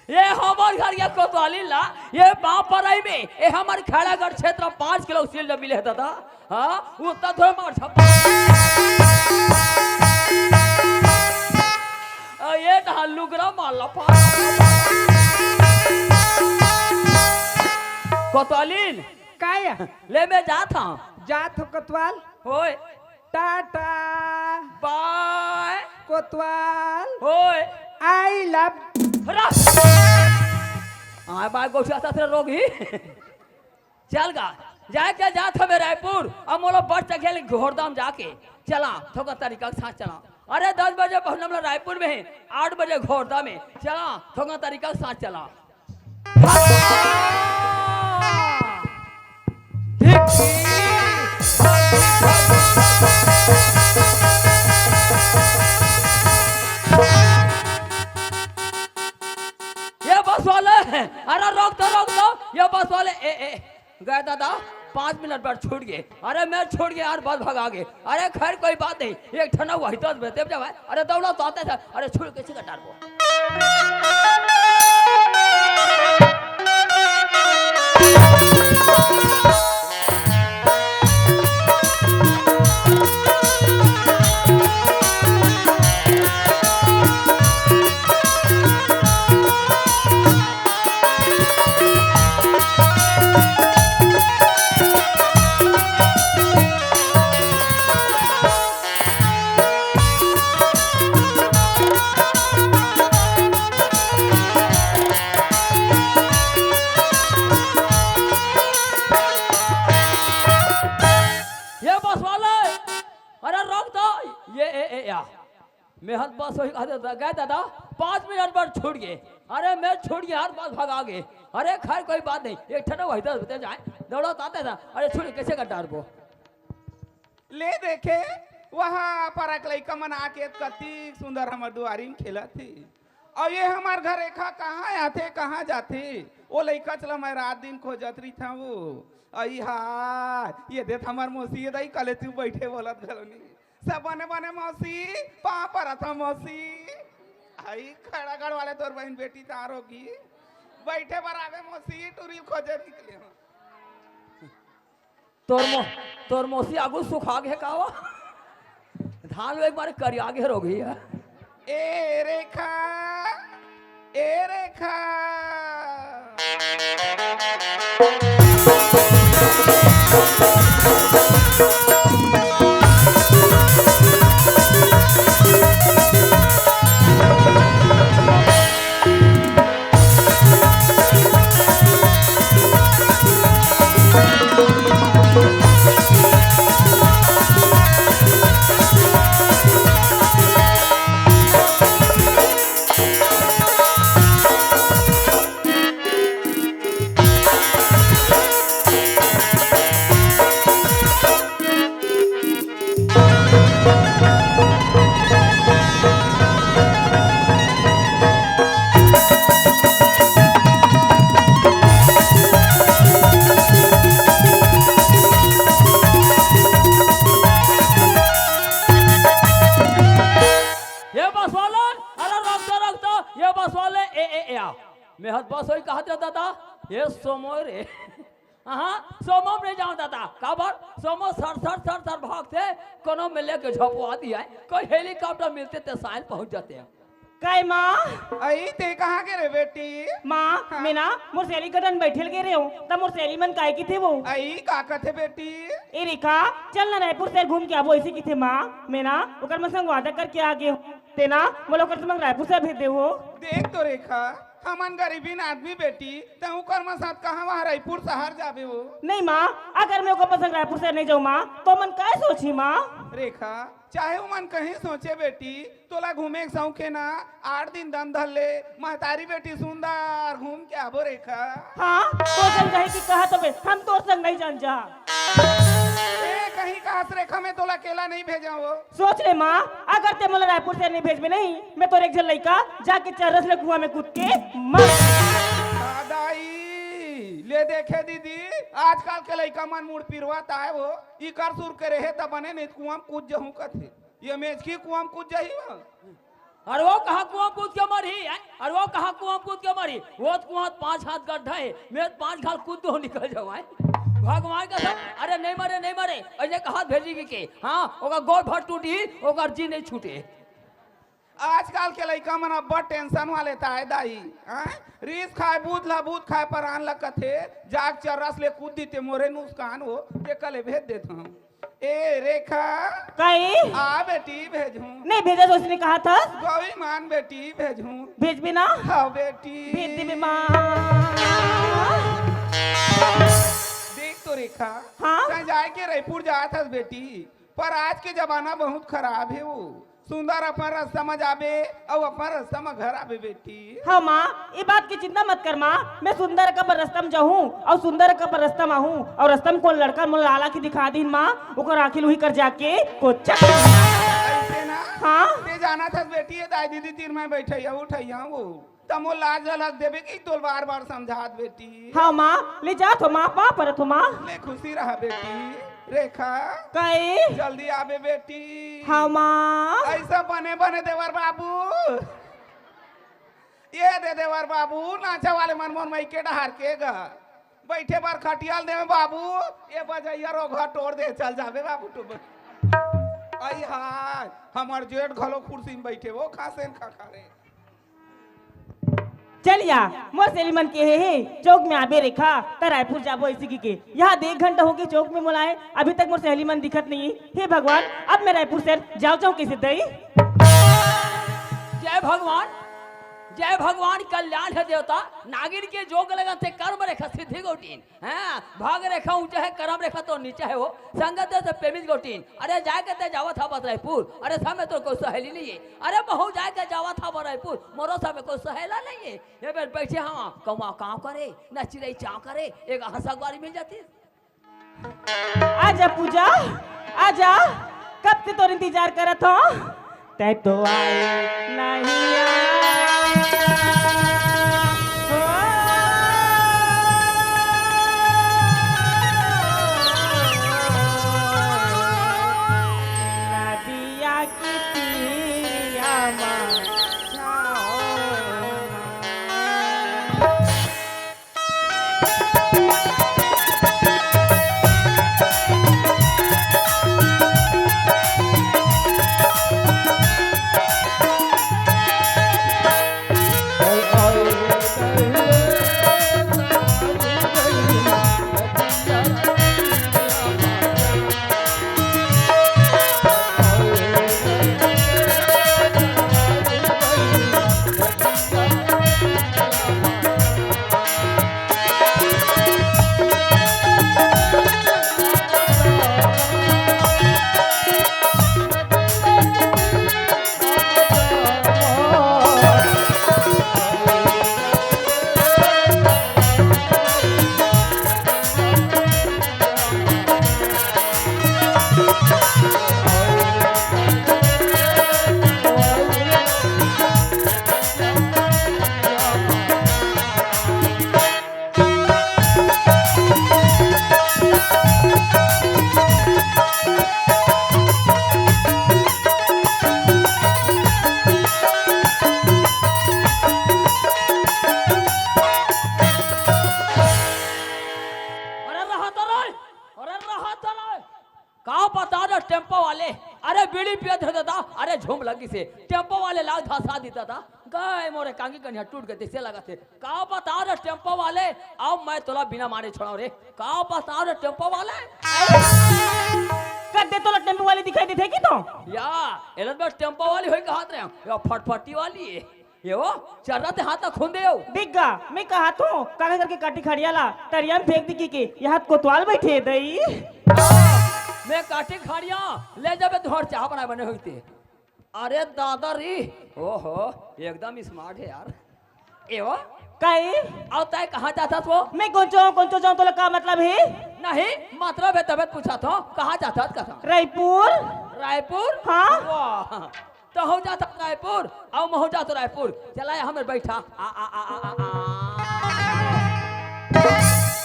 ये हमर घर के कोतवाली ला, ये पाँव परई में, ये हमर खैरागढ़ क्षेत्र पाँच किलो सील जब मिले हे दादा। हाँ, उतना थोड़ा मार छाप। आ, ये तो लुगरा मार ला पा। कोतवालिन। काय? ले मैं जात हँव। जात हो कोतवाल। होय। टाटा। बाय। कोतवाल। होय। I love। रस। हाँ, बाय गोठिया साथ रे रोगी। चल गा, जाए के जात हवे रायपुर, अब मोला बस चघे ले घोरदा म जाके, चला, थोकन तरीका के साथ चला। अरे दस बजे पहुँचना हमला रायपुर में हे, आठ बजे घोरदा में, चला, थोकन तरीका के साथ चला। ठीक। ये बस वाले, अरे रोक तो, रोक तो, ये बस वाले, ए, ए, गए दादा, पाँच मिनट बर छूट गे। अरे मैं छूट गे यार, बस भगा गे। अरे खैर कोई बात नहीं, एक ठना वही तो बेते जब है। अरे दौड़ा तो आते थे, अरे छूट के छिका डारबो। ये बस वाले, अरे रोक तो, ये ए, ए, या। मैं हत बस वही कहते दा-, गए दादा, पाँच मिनट बर छूट गे। अरे मैं छूट गे, हर बस भगा गे। अरे खैर कोई बात नहीं, एक ठन वही दस बजे जाए, दौड़ा तो आते था। अरे छूट कैसे कर डारबो? ले देखे, वहाँ पर एक लइका मन आके कति सुंदर हमर दुआरी में खेलत हे। अउ ये हमर घर रेखा कहाँ आथे, कहाँ जाथे? ओ लइका चला मैं रात दिन खोजत रहिथंव। अई हाय, ये देख हमर मौसी, ये दाई कले तू बइठे बोलत घलो नी। सब बने बने मौसी, पाँव परत हंव मौसी। अई खैरागढ़ वाले तोर बहिन बेटी तार होगी। बइठे बर आवे मौसी, टूरी खोजे निकले हंव। तोर मो-, तोर मौसी आगू सुखा गे का वो? धान लो एक बार करिया गे रोगी हे। ए रेखा, ए रेखा। ये बस वाले, अरे रोक तो, रोक तो, ये बस वाले, ए, ए, ए, आ। मैं हत बस वही कहत रहे दादा, ये सोमो रे। हाँ, सोमो में नहीं जाओ दादा। काबर? सोमो सर, सर, सर, सर भागथे, कोनो में लेके झपवा दिया है। कोई हेलीकॉप्टर मिलते ते साइल पहुंच जाते हैं। काय माँ? अई, ते कहाँ गे रे बेटी? माँ, हाँ। मैं ना मोर सहेली करा बइठे ल गे रेहेंव, त मोर सहेली मन काय किथे वो? अई, का कथे बेटी? ए रेखा, चल ना रायपुर शहर घूम के आबो, अइसे किथे माँ। मैं ना ओकर मन संग वादा करके आ गे हंव। तेना मोला ओकर संग रायपुर शहर भेज देहू। देख तो रेखा, हमन गरीबीन आदमी बेटी, तैं ओकर मन साथ कहाँ वहाँ रायपुर शहर जाबे वो? नहीं माँ, अगर मैं ओकर संग रायपुर शहर नहीं जाऊँ माँ, तो मन काय सोचही माँ? रेखा, चाहे ओमन कहीं सोचे बेटी, तोला घूमे के शौक हे ना, आठ दिन दम धर ले, महतारी बेटी सुंदर घूम के आबो रेखा। हाँ, तोर संग जाही कि कहा तबे, हम तोर संग नहीं जान जा। ए, कहीं कहा रेखा, मैं तोला अकेला नहीं भेजा वो। सोच ले माँ, अगर तैं मोला रायपुर शहर नहीं भेजबे नहीं, मैं तोर एक झन लइका जाके चर्रस ले कुआं में कूद के मर। आ दाई, ले देखे दीदी, आजकल के लइका मन मुड़ पिरवत आय वो, इकर सुर के रहे त बने, नहीं त कुआं में कूद जहूं कथे। ये मेचकी कुआं में कूद जाही वो। अरे वो कहाँ कुआं कूद के मरही, हैं? अरे वो कहाँ कुआं कूद के मरही? वो तो कुआं पाँच हाथ गड्ढा हे, मैं तो पाँच घाल कूद के निकल जाऊँ, हैं? भगवान का सब, अरे नहीं मरे, नहीं मरे, अइसे कहा भेजी के, के? हाँ, ओकर गोड़ भर टूटी, ओकर जी नहीं छूटे। आजकल के लइका मन अब्बड़ tension वाले ताय दाई, हैं? रीस खाय, बूत ला बूत खाय, परान ला कथे, जाग चर्रस ले कूद दिते, मोरे नुकसान हो, के कले भेज देत हूँ। ए रेखा। काई? आ बेटी भेजूं। नहीं भेजा तो उसने कहा था। गौरी मान बेटी भेजूं। भेजबे ना? हाँ बेटी। भेज देबे माँ। देख तो रेखा। हाँ? तैं जाए के रायपुर जात हस बेटी, पर आज के जमाना बहुत खराब हे वो। सुंदर अपन रस्ता म जाबे अउ अपन रस्ता म घर आबे बेटी। हाँ माँ, ये बात की चिंता मत कर माँ, मैं सुंदर का अपन रस्ता म जाहूँ अउ सुंदर का अपन रस्ता म आहूँ। अउ रस्ता म कोन लड़का मोला लाला की दिखा दीन माँ, ओकर आँखी लुही कर जाके कोचक। अइसे ना? हाँ। तैं जानत हस बेटी, ये दाई दीदी तीर में बैठइया उठइया वो। त मोर लाज झलक देबे कि तोल बार-बार समझात बेटी। हाँ माँ, ले जात हो माँ, पाँव परत हो माँ। ले खुशी रहा बेटी। रेखा। काई? जल्दी आबे बेटी। हाँ माँ। अइसा बने बने देवर बाबू। ये दे देवर बाबू, नाचा वाले मन मोर मइके डहार के गा। बइठे बर खटिया ल देवे बाबू, ये बजइया रोघा टोर दे चल जाबे बाबू टुबे। अई हाय, हमर जेठ घलो कुर्सी में बइठे वो खासेन खा खा रे। चल या, मोर सहेली मन केहे हे, चौक में आबे रेखा, त रायपुर जाबो अइसे कहिके। यहाँ दे एक घंटा होगे चौक में मोला आए, अभी तक मोर सहेली मन दिखत नहीं हे। हे भगवान, अब मैं रायपुर शहर जाओ जाओ कइसे दई? जय भगवान, जय भगवान कल्याण हे देवता, नागिन के जोग लगथे कर्म रेखा सिद्धि गोटिन। हाँ, भाग रेखा ऊंचा हे, करम रेखा तो नीचा हे वो। संगत दे से प्रेमित गोटिन। अरे जाए के ते जावत हवस रायपुर। अरे समे तोर कोई सहेली नहीं हे। अरे महू जाए के जावत हवस रायपुर। मोरो समे कोई सहेला नहीं हे। ये बेर बैठे हवा, कौवा काँव करे, ना चिरई चाँव करे। एक हंसा गुआरी मिल जाती। आजा पूजा, आजा। कब से तोर इंतजार करत हो। तैं तो आए नहीं आए। हो। नदिया की तीरिया मा छाओ। अरे रहा तो रे, अरे रहा तो रे। का बता रे टेम्पो वाले, अरे बीड़ी पियत हे दादा, अरे झूम लगी से टेम्पो वाले लाग धसा दी दादा। गए मोरे कांगी कनिया टूट गए, तइसे लगथे। का बता रे टेम्पो वाले, अब मैं तोला बिना मारे छोड़ाओ रे। का बता रे टेम्पो वाले। कद्दे तोला टेम्पो वाली दिखाई देथे कि तो? या, एला तो टेम्पो वाली होई कहत रहे। या फटफटी वाली हे। ये वो, चर्रा ते हाथ ला खून दे हो। दिख गा, मैं कहत हूँ, काका करके काटी खड़िया ला, तरिया में फेंक दी कि, कि यहाँ कोतवाल बैठे हे दई। मैं काटी खड़िया, ले जाबे तुहर चाह बनाए बने होई ते। अरे दादा री, ओहो, एकदम स्मार्ट हे यार। ए वो, काई? अउ तैं कहाँ जाथस वो? मैं कोंचो हूँ, कोंचो जाऊँ, तोला का मतलब हे? नहीं, मतलब हे तबे त पूछत हूँ, कहाँ जाथस कथंव? रायपुर। रायपुर? हाँ। वाह, तहूँ जाथस रायपुर, अउ महूँ जाथों रायपुर। चला या हमर बइठा। आ, आ, आ, आ, आ, आ।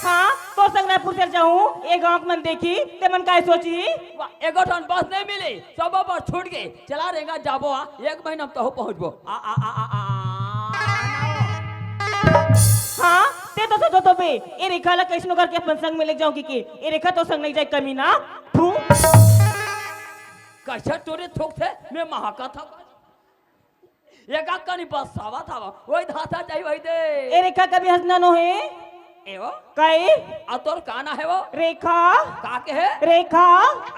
हाँ, तोर संग रायपुर चल जाहूँ, ए गाँव के मन देखही, ते मन काय सोचही? वाह, एगो ठन बस नहीं मिली, सबो बस छूट गे। चला रेंगा जाबो आ, एक महीना में तहूँ पहुँचबो। आ, आ, आ, आ, आ। हाँ, ते तो सोचत होबे, ए रेखा ला कइसनो करके अपन संग में लेग जाऊँ कि, कि ए रेखा तोर संग नहीं जाय कमीना। थू। कइसे टूरी थूकथे, मैं महकत हँव। एका कनी बसावत हवँव, ओही धासा जाही वही दे। ए रेखा कभी हँसना नो हे। ए वो? काई? अउ तोर का नाम हे वो? रेखा। का कहे? रेखा।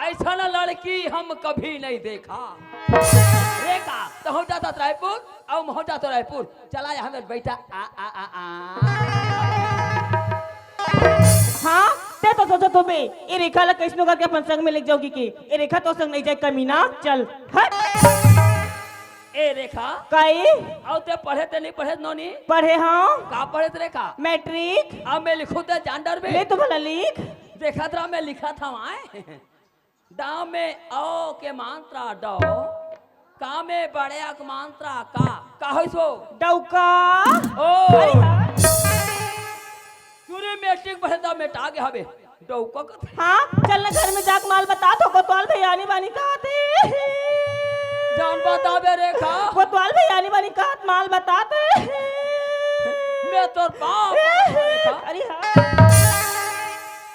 अइसन लड़की हम कभी नहीं देखा। रेखा, तहूँ जाथस रायपुर, अउ महूँ जाथों रायपुर। चला या हमर बइठा। आ, आ, आ, आ। हाँ, ते तो सोचत होबे, ए रेखा ला कइसनो करके अपन संग में लेग जाऊँ कि, कि ए रेखा तोर संग नहीं जाय कमीना, चल, हट। ए रेखा। काई? अउ ते पढ़े ते नहीं पढ़े नोनी? पढ़े हँव। का पढ़े ते रेखा? मैट्रिक। अब मैं लिखूँ ते जान डरबे? ले तो भला लिख। देखत रह मैं लिखत हँव आय। ड में अ के मात्रा ड, क में बड़े अ के मात्रा का। का होइस वो? डौका। ओ। अरे हाँ। टूरी मैट्रिक पढ़े त मेटा गे हबे। डौका कथे। हाँ, चल ना घर में जाके माल बता तो कोतवाल भैया आनी बानी कहत हे। जान बताबे रेखा। कोतवाल भैया आनी बानी कहत माल बता तो। मैं तोर बाप हँव रेखा। अरे हाँ।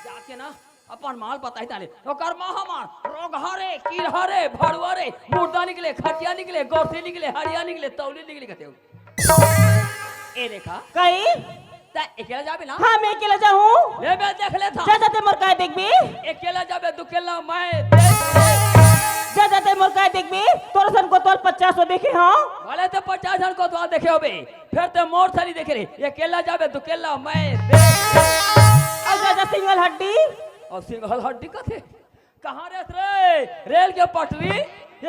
जाके ना अपन माल बताही ताले। ओकर माँ हमार रोगहा रे, कीरहा रे, भड़ुआ रे, मुर्दा निकले, खटिया निकले, गोरसी निकले, हड़िया निकले, तौली निकले कथे। ए रेखा। काई? तैं अकेला जाबे ना? हाँ, मैं अकेला जाहूँ। ले, मैं देख लेथँव। जा, जा, तैं मोर काय देखबे? अकेला जाबे, दुकेला मैं देख। जा, जा, तैं मोर काय देखबे? तोर सन कोतवाल पचास ठो देखे हँव। भले तैं पचास झन कोतवाल देखे होबे, फेर तैं मोर सन नइ देखे रहे। अकेला जाबे, दुकेला मैं देख। अउ जा, जा, सिंगल हड्डी। अउ सिंगल हड्डी कथे? कहाँ रेहेस रे? रेल के पटरी,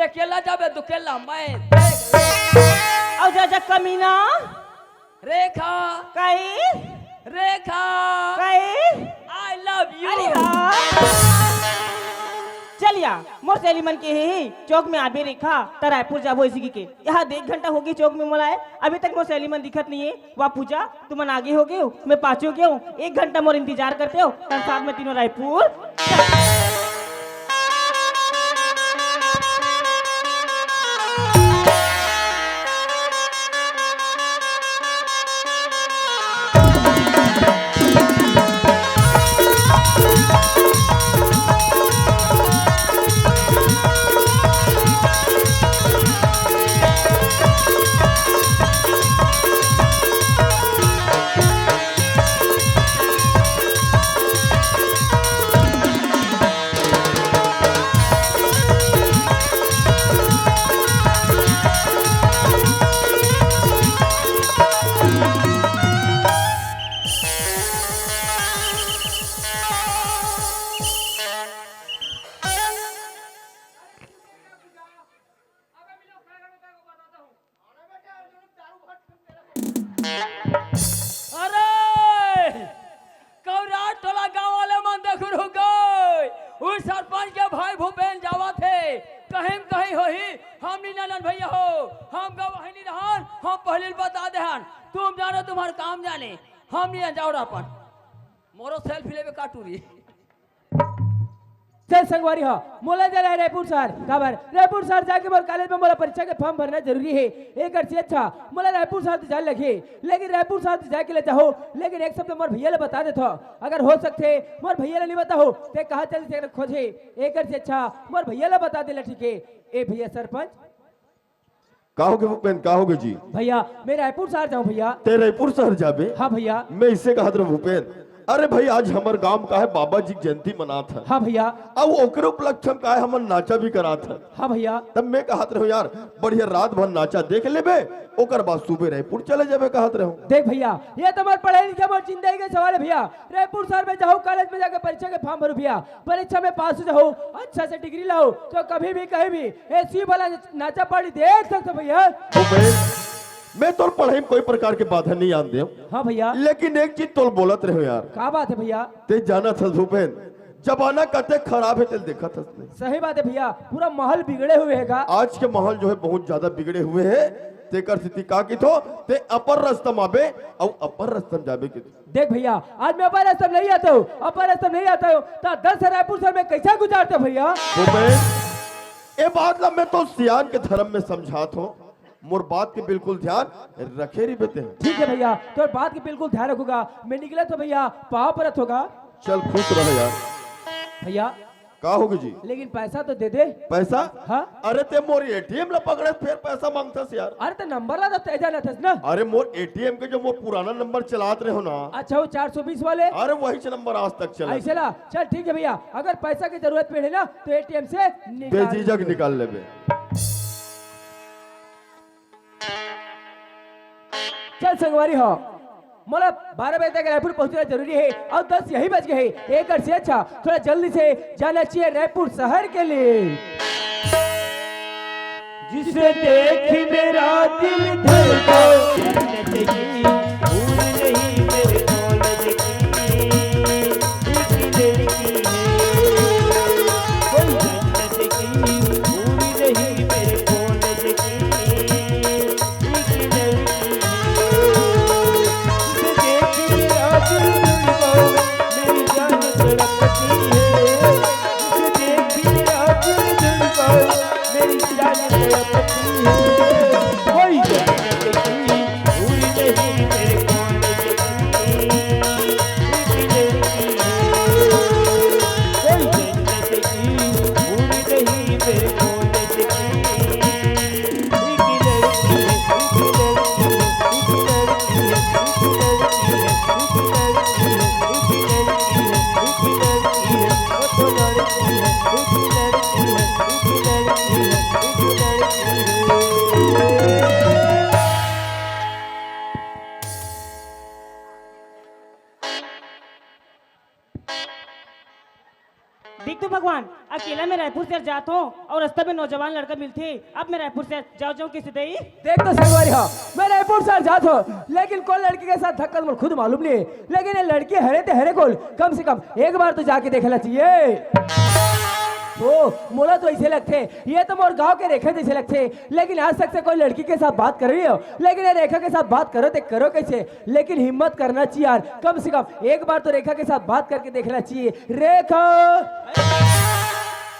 अकेला जाबे, दुकेला मैं देख। अउ जा, जा, कमीना। रेखा। काई? रेखा। काई? I love you। अरे यार। चल या, मोर सहेली मन कहे हे, चौक में आबे रेखा, त रायपुर जाबो अइसे कहिके। यहाँ दे एक घंटा होगे चौक में मोला आए, अभी तक मोर सहेली मन दिखत नइ हे। वाह पूजा, तुमन आगे होगे हो, मैं पाछू होगे हँव, एक घंटा मोर इंतजार करते हो, तब साथ में तीनों रायपुर। अरे, कौराट टोला गांव वाले मन देख रुक गए। उ सरपंच के भाई भूपेन जावत हे, कहीं न कहीं होही। हम नी जानन भैया हो, हम गवाही नी रहन, हम पहले बता देहन। तुम जानो तुम्हार काम जाने, हम नी जान जाओ अपन। मोरो सेल्फी लेबे का टूरी। चल संगवारी हो, मोला जाना हे रायपुर शहर। काबर? रायपुर शहर जाके मोर कॉलेज में मोला परीक्षा के फॉर्म भरना जरूरी हे। एकर से अच्छा मोला रायपुर शहर तो जाए लगही, लेकिन रायपुर शहर तो जाए के ले चाहो, लेकिन एक शब्द मोर भैया ले बता देथव, अगर हो सकथे मोर भैया ले नहीं बताहो, ते कहाँ चल से खोजे। एकर से अच्छा मोर भैया ले बता देला, ठीक हे? ए भैया सरपंच, का होगे भूपेन, का होगे जी? भैया, मैं रायपुर शहर जाऊँ भैया। ते रायपुर शहर जाबे? हाँ भैया। मैं इसे कहत रहूँ भूपेन, अरे भाई, आज हमर गांव का है बाबा जी के जयंती मनात है। हाँ भैया। अब ओकरे उपलक्ष्य में का है, हमन नाचा भी करात है। हाँ भैया। तब मैं कहत रहूं यार, बढ़िया रात भर नाचा देख लेबे, ओकर बाद सुबह रायपुर चले जाबे कहत रहूं। देख भैया, ये तो हमारे पढ़े लिखे, हमारे जिंदगी के सवाल है भैया। रायपुर शहर में जाओ, कॉलेज में जाके परीक्षा के फॉर्म भरो भैया, परीक्षा में पास हो जाओ, अच्छा से डिग्री लाओ, तो कभी भी कहीं भी एसी वाला नाचा पार्टी देख सकते हो भैया। भूपेश, मैं तोर पढ़ाई में कोई प्रकार के बाधा नहीं आन दे, हाँ भैया। लेकिन एक चीज तोल बोलत रहे यार। का बात है भैया? ते जानत हस भूपेन, जमाना कते खराब है, तेल देखत हस नहीं। सही बात है भैया, पूरा माहौल बिगड़े हुए है का? आज के माहौल जो है बहुत ज्यादा बिगड़े हुए है। तेकर स्थिति का किथो, ते अपर रास्ता में आबे, अउ अपर रास्ता में जाबे किथो। देख भैया, आज मैं अपर रास्ता में नहीं आता हूँ, अपर रास्ता में नहीं आता हूँ, तो दस रायपुर शहर में कैसे गुजारते भैया? भूपेन, ए बात ला मैं तो सियान के धर्म में समझात हूँ, मोर बात के बिल्कुल ध्यान रखे रहिबे ते। ठीक है भैया, तोर बात के बिल्कुल ध्यान रखूंगा। मैं निकला तो भैया, पाँव परत होगा। चल, खुश रह यार। भैया। का होगे जी? लेकिन पैसा तो दे दे। पैसा? हाँ। अरे, ते मोर एटीएम ला पकड़े, फिर पैसा मांगथस यार। अरे, ते नंबर ला तो तय जानत हस ना। अरे, मोर एटीएम के जो मोर पुराना नंबर चलात रहे हो ना। अच्छा, वो चार सौ बीस वाले? अरे, वही से नंबर आज तक चला। ऐसे ला, चल ठीक है भैया, अगर पैसा की जरूरत पड़े ना तो एटीएम से निकाल बेझिझक ले। निकाल लेबे। चल संगवारी हो, मोला बारह बजे तक रायपुर पहुंचना जरूरी है और दस यही बज गए हैं। एक से अच्छा थोड़ा जल्दी से जाना चाहिए रायपुर शहर के लिए। जिसे देख मेरा दिल धड़का, जन्नत की हूर नहीं मेरे कॉलेज की, एक लड़की है, कोई जन्नत की हूर नहीं मेरे कॉलेज की, एक लड़की है। जिसे देख मेरा दिल धड़का, मेरी जान तड़पती है। जिसे देख मेरा दिल धड़का, मेरी जान तड़पती है। कोई जन्नत की हूर नहीं मेरे कॉलेज की, एक लड़की है। कोई जन्नत की हूर नहीं मेरे कॉलेज की। देख तो भगवान, अकेला मैं रायपुर शहर जात हों और रास्ता में नौजवान लड़का मिलथे, अब मैं रायपुर शहर जाओ जाओ कइसे दई? देख तो संगवारी हो, मैं रायपुर शहर जात हों, लेकिन कोन लड़की के साथ धक्का मोला खुद मालूम नहीं है, लेकिन ये लड़की हरे ते हरे कोन, कम से कम एक बार तो जाके देखना चाहिए। ओ, मोला तो ऐसे लगथे, ये तो मोर गांव के रेखा जैसे लगथे, लेकिन आज तक से कोई लड़की के साथ बात कर रही हो, लेकिन ये रेखा के साथ बात करो ते करो कैसे? लेकिन हिम्मत करना चाहिए यार, कम से कम एक बार तो रेखा के साथ बात करके देखना चाहिए। रेखा!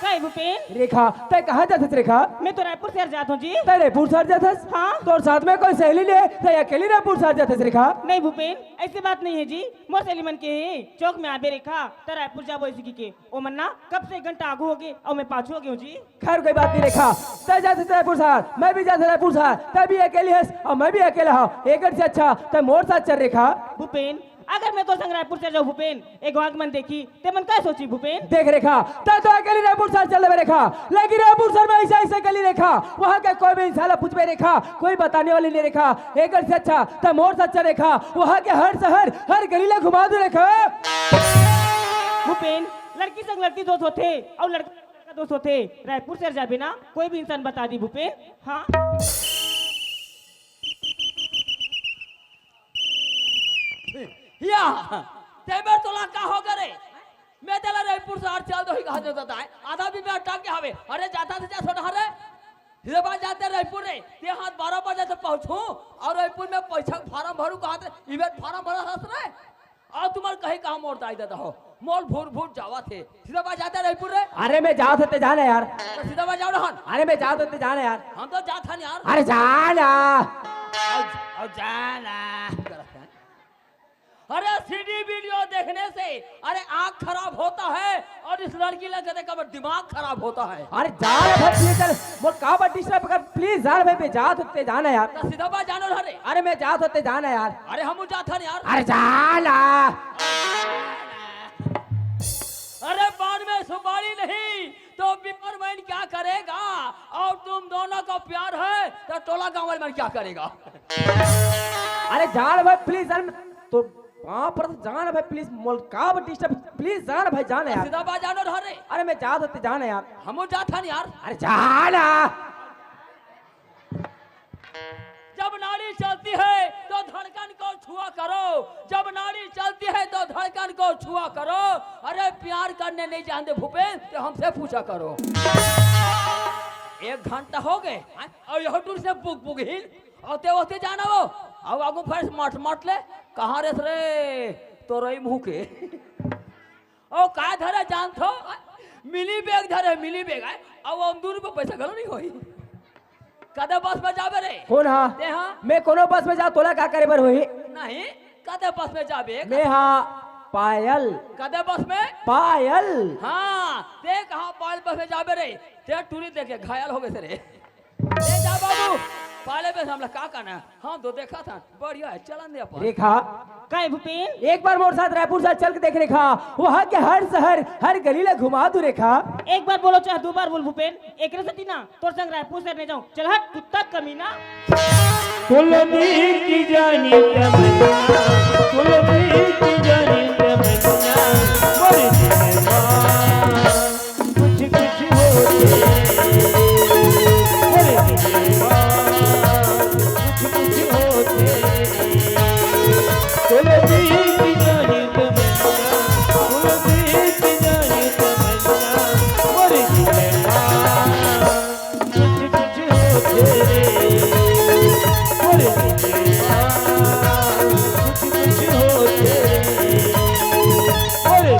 का हे भूपेन? रेखा, तैं कहाँ जाथस रेखा? मैं तो रायपुर शहर जात हों जी। तैं रायपुर शहर जाथस? हाँ। तोर साथ में कोई सहेली नहीं है? तैं अकेली रायपुर शहर जाथस रेखा? नहीं भूपेन, ऐसी बात नहीं है जी। मोर सहेली मन कहे हे चौक में आबे रेखा, त रायपुर जाबो ऐसे कहिके। ओ मन ना कब से एक घंटा आगू होगे अउ मैं पाछू होगे हों जी। खैर, कोई बात नहीं रेखा, तैं जाथस रायपुर शहर, मैं भी जाथों रायपुर शहर, तैं भी अकेली हस अउ मैं भी अकेला हों, एकर से अच्छा तैं मोर साथ चल रेखा। भूपेन, अगर मैं तोर संग रायपुर शहर जाहूं भूपेन, ए गांव के मन देखही, ते मन का सोचही भूपेन? देख रेखा, तैं तो अकेली रायपुर शहर चल देबे रेखा, लेकिन रायपुर शहर में ऐसे ऐसे गली रेखा, वहां के कोई भी इंसान ला पूछबे रेखा, कोई बताने वाली नहीं रेखा, एकर से अच्छा तैं मोर साथ चल रेखा, वहां के हर शहर, हर गली ला घुमा दूं रेखा। भूपेन, लड़की संग लड़की दोस्त होथे अउ लड़का लड़का दोस्त होथे। रायपुर शहर जाबे ना, कोई भी इंसान बता दी भूपेन। हाँ। या, तेबर तोला का होगे रे? मैं तेला रायपुर शहर चल देहूं कहा देता है। आधा भी मैं अटक के हवे। अरे जाथस ते जा छोड़ा रे। सीधा बात जाथस रायपुर रे। ते हाथ बारह बजे तो पहुंचहूं अउ रायपुर में परीक्षा के फार्म भरूं कहा थे। इवेंट फार्म भरत हस रे। अउ तुमन कहीं कहाँ मोर दाई ददा हो। मोर भूर भूर जावत हे। सीधा बात जाथस रायपुर रे। अरे मैं जाथों ते जाना यार। तो सीधा बात जाओ ना हन। अरे मैं जाथों ते जाना यार। हम तो जाथन यार। अरे जाना। अउ, अउ जाना। अरे सीडी वीडियो देखने से, अरे आंख खराब होता है अउ इस लड़की लग जाते का दिमाग खराब होता है। अरे जा रे भाई, please चल, मोर का बात disturb कर, please जा रे भाई, मैं जाथों ते जाना यार। तो सीधा बात जानो ना रे। अरे मैं जाथों ते जाना यार। अरे हम जाथन यार। अरे जाना। सुपारी नहीं तो पिपरमैन क्या करेगा? और तुम दोनों का प्यार है तो टोला गांव वाले मन क्या करेगा? अरे जान भाई, प्लीज यार, तो वहां पर जान भाई, प्लीज, मोल का डिस्टर्ब, प्लीज जान भाई, जान यार। सीधा बात जानो रह रे। अरे मैं जात होते जान यार। हमू जात हन यार। अरे जाना। जब नाड़ी चलती है तो धड़कन को छुआ करो, जब नाड़ी चलती है तो धड़कन को छुआ करो। अरे प्यार करने नहीं जानते भूपेन तो हमसे पूछा करो। एक घंटा हो गए, हाँ? और यह टूर से बुक बुक हिल होते होते जाना वो। अब आगू फर्स मट मट ले। कहाँ रेस रे? तो रही मुँह के। ओ का धरे जानथो? मिनी बैग धरे, मिनी बैग आय। अब हम दू रुपये पैसा घलो नहीं होई। कदे बस में जाबे रे? कौन हा? ते हा? मैं कोनो बस में जा, तोला का करे बर होही? नहीं, कदे बस में जाबे? मैं हा पायल। कदे बस में? पायल। हाँ, ते कहाँ पायल बस में जाबे रे? ते टूरी देखे घायल हो गए रे। ले जा बाबू, पाले में हमला का करना है? हम तो देखा था, बढ़िया है, चलन दे अपन। रेखा। का है भूपेन? एक बार मोर साथ रायपुर से चल के देख रेखा, वहाँ के हर शहर, हर गली ला घुमा दू रेखा। एक बार बोलो चाहे दो बार बोल भूपेन, एकरे सेती ना तोर संग रायपुर से नहीं जाऊँ। चल हट कुत्ता कमीना। कुलदीप की जानी तमन्ना, कुलदीप की जानी तमन्ना, मोर दिल मा कुछ कुछ होथे, अरे कुछ कुछ होथे। कुलदीप जानी तमन्ना, कुलदीप जानी तमन्ना, अरे कुछ कुछ होथे, अरे कुछ कुछ होथे। अरे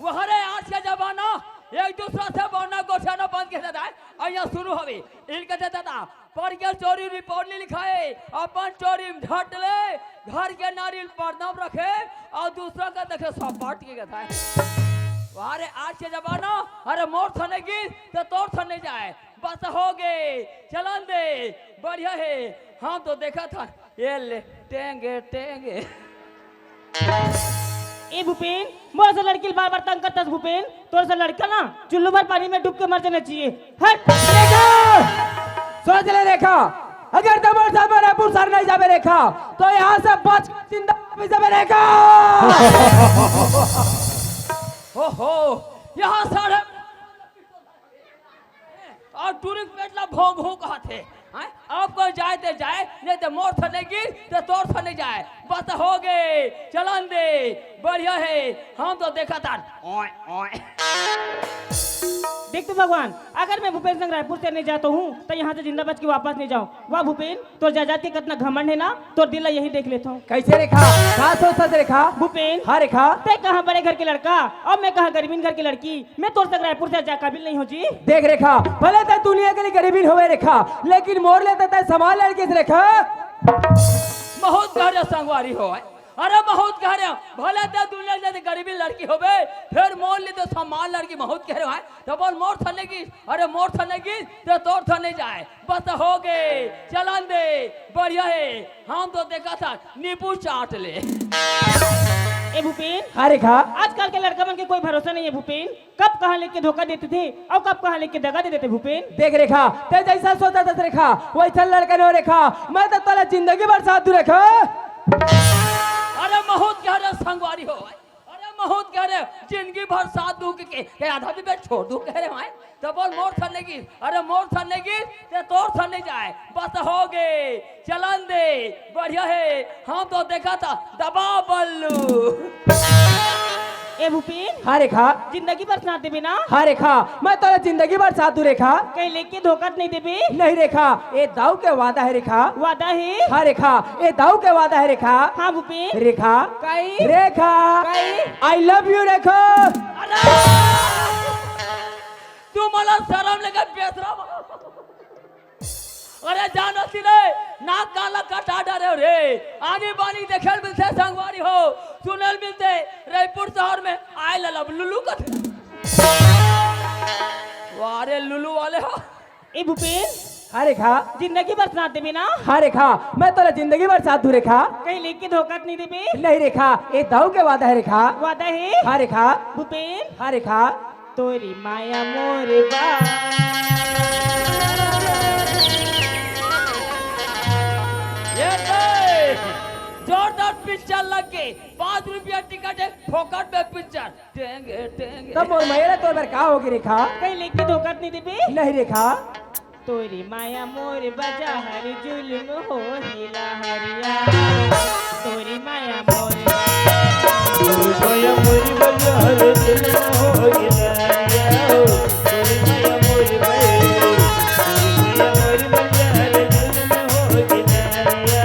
वह रे, आज के जमाना एक दूसरा से बोलना गोठियाना बंद के दादा है। और यहाँ शुरू हवे इनके दादा पर के चोरी रिपोर्ट नहीं लिखाए, अपन चोरी में ढट ले, घर के नारी ल परदा में रखे और दूसरा का देखे सपाट के कथा है। अरे आज के जमाना, अरे मोर थने गिर तो तोर थने जाए, बस हो गए, चलन दे, बढ़िया है। हम तो देखा था ये ले टेंगे टेंगे। ए भूपेन, मोर से लड़की ल बार बार तंग करतस भूपेन, तोर से लड़का ना चुल्लू भर पानी में डूब के मर जाना चाहिए। हट। रेखा, सोच ले रेखा, अगर तोर साथ में रायपुर शहर नहीं जाबे रेखा, तो यहाँ से बच के जिंदा भी जाबे रेखा। ओहो, यहाँ साढ़े और टूरी के पेट ला भों भों कहत हे। हैं? अब कोई जाए ते जाए, नहीं ते मोर थने गिर, ते तोर थने जाए। बस हो गए, चलन दे, बढ़िया है, हम तो देखा था। ओए, ओए। देख तो भगवान, अगर मैं भूपेन संग रायपुर से नहीं जाता हूँ, तो यहाँ से जिंदा बच के वापस नहीं जाऊँ। वाह भूपेन, तोर जायदाद के कतना घमंड है ना, तोर दिल ला यही देख लेता हूँ। कैसे रेखा? का सोचत रेखा? भूपेन। हाँ रेखा। ते कहाँ बड़े घर के लड़का और मैं कहाँ गरीबीन घर के लड़की। मैं तोर संग रायपुर से जाए काबिल नहीं हो जी। देख रेखा, भले ते दुनिया के लिए गरीबीन होवे रेखा, लेकिन मोर ले ते, ते समान लड़की से रेखा। बहुत गहरे संगवारी हो, अरे बहुत गहरे। भले ते दुनिया के लिए गरीबीन लड़की होवे, फिर मोर ले तो समान लड़की बहुत गहरे है। तो बोल मोर थने की, अरे मोर थने की, तो तोर थने जाए। बस हो गए, चलन दे, बढ़िया है। हम तो देखा था नींबू चाट ले। ए भूपेन। हाँ रेखा। आजकल के लड़का मन के कोई भरोसा नहीं है भूपेन, कब कहाँ लेके धोखा देते थे और कब कहाँ लेके दगा दे देते भूपेन। देख रेखा, ते जैसा सोचा था रेखा, वैसा लड़का नहीं हो रेखा। मैं तो तोला जिंदगी भर साथ दूँ रेखा। अरे बहुत गहरे संगवारी हो, अरे बहुत गहरे, जिंदगी भर साथ दूँ के, के, के आधा भी बेट छोड़ दूँ कह रहे हैं। तो बोल मोर थने की, अरे मोर थने की, ते तोर थने जाए। बस हो गए, चलन दे, बढ़िया है। हम तो देखा था दबा बल्लू। ए भूपेन। हाँ रेखा। जिंदगी भर साथ देबे ना? हाँ रेखा, मैं तोला जिंदगी भर साथ दूँ रेखा। कहीं लेके धोखा नहीं देबे? नहीं रेखा, ये दाऊ के वादा है रेखा। वादा है? हाँ रेखा, ये दाऊ के वादा है रेखा। हाँ भूपेन। रेखा। काई? रेखा। काई? I love you रेखा। अरे! तू मला शरम लेके बेसरम। अरे जानो सिले, नाक काला कटा डरे रे। आनी बानी देखेल मिलते संगवारी हो, सुनेल मिलते रायपुर शहर में आए ललब लुलु कथे। वाह रे लुलु। ए भूपेन, हाँ रेखा। जिंदगी भर साथ देबे ना? हाँ रेखा, मैं तोला जिंदगी भर साथ दूँ रेखा। कहीं लेके धोखा तो नहीं देबे? नहीं रेखा, ये दाऊ के वादा है रेखा। वादा है? हाँ रेखा। भूपेन। हाँ रेखा। तोरी माया मोर बा। ये देख, जोरदार पिक्चर लग गई। पाँच रुपया टिकट है, फोकट में पिक्चर। टेंगे, टेंगे। तब मोर मया ला तोर बर का होगे रेखा? कहीं लेके धोखा तो नहीं देबे? नहीं रेखा। तोरी माया मोर बजा हर जुल्म हो हिला हरिया। तोरी माया मोर बजा हर जुल्म हो हिला हरिया। तोरी माया मोर बजा हर जुल्म हो हिला हरिया। तोरी माया मोर बजा हर जुल्म हो हिला हरिया।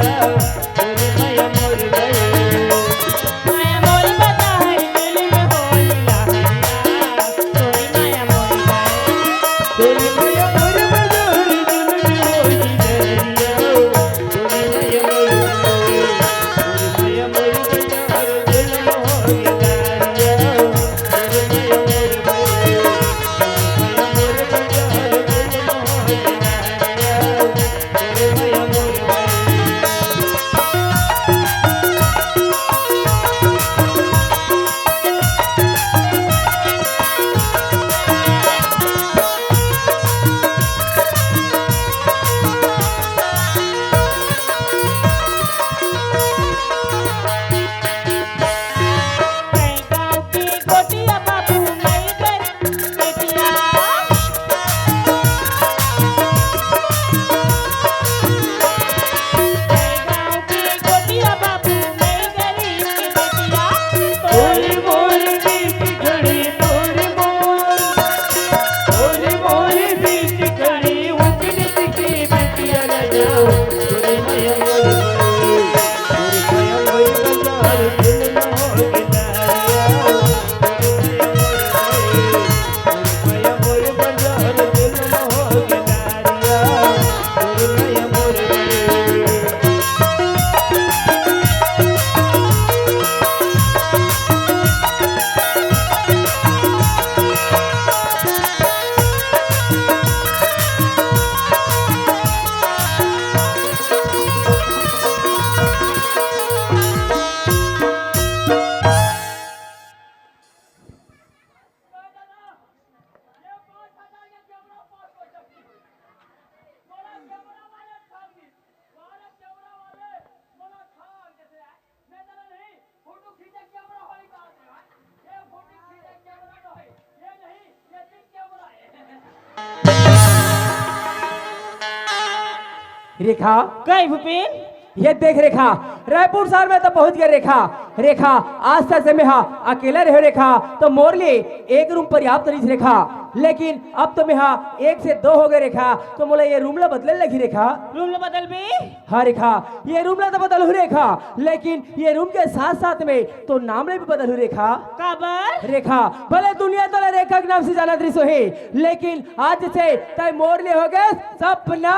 रेखा। कई भूपेन? ये देख रेखा, रायपुर शहर में तो पहुंच गए रेखा। रेखा, आज तक से मैं हा अकेला रहे रेखा, तो मोर लिए एक रूम पर्याप्त रहिस रेखा, लेकिन अब तो मैं हा एक से दो हो गए रेखा, तो मोला ये रूम ला बदले लगी रेखा। रूम ला बदल भी? हाँ रेखा, ये रूम ला तो बदल हूँ रेखा, लेकिन ये रूम के साथ साथ में तो नाम ले भी बदल हूँ रेखा। काबर? रेखा, भले दुनिया तोला रेखा के नाम से जानत रहिस होही, लेकिन आज से तय मोर ले हो गए सपना।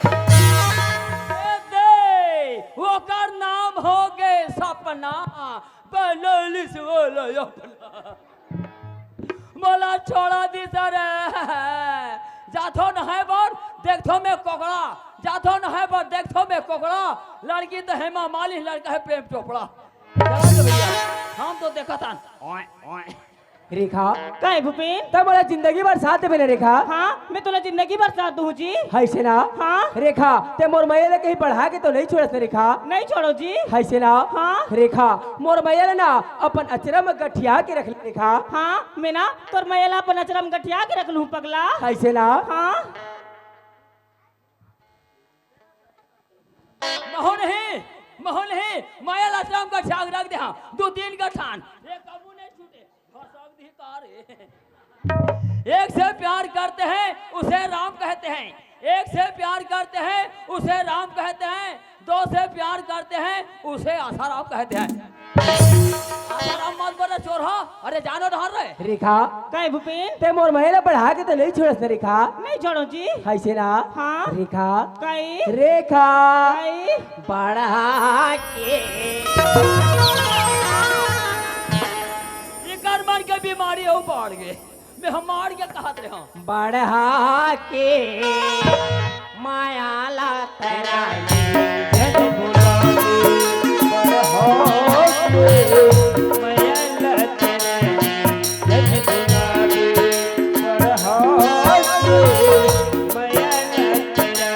ए दे, ओकर नाम हो गए सपना, बनलिस वाला अपना। मोला छोड़ा दिस रे। जाथो नहाय बर, देखथो मैं कोकड़ा। जाथो नहाय बर, देखथो मैं कोकड़ा। लड़की तो हेमा मालिनी, लड़का है प्रेम चोपड़ा। चलो तो भैया, हम तो देखत हन। ओए, ओए। रेखा। काय भूपेन? तब मोला जिंदगी भर साथ देबे ना रेखा। हाँ, मैं तोला जिंदगी भर साथ दूँ जी। हइसे ना? हाँ। रेखा, ते मोर मया ला कहीं बढ़ा के तो नहीं छोड़स ना रेखा? नहीं छोड़ो जी। हइसे ना? हाँ। रेखा, मोर मया ला ना अपन अचरा में गठिया के रख ले रेखा। हाँ, मैं ना तोर मया ला अपन अचरा में गठिया के रख लूँ पगला। हइसे ना? हाँ। महू नहीं, महू नहीं, मया ला अचरा में गठिया के रख दे हाँ, दो तीन गठान। ये कबू नहीं छूटे। एक से प्यार करते हैं, उसे राम कहते हैं। एक से प्यार करते हैं, उसे राम कहते हैं। दो से प्यार करते हैं, उसे आसाराम कहते हैं। आसाराम मत बोले, चोर हो। अरे जानो डहर रे। रेखा। काय भूपेन? ते मोर मया ला बढ़ा के तो नहीं छोड़स ना रेखा? नहीं छोड़ो जी। हइसे ना? हाँ। रेखा। काय? रेखा। काय? बढ़ा के। एकर मन के बीमारी हो बढ़ गए। मैं हमार के कहत रहे हूँ। बढ़ा के माया ला तेरा झन भुला दे, बढ़ा के माया ला तेरा झन भुला दे, बढ़ा के माया ला तेरा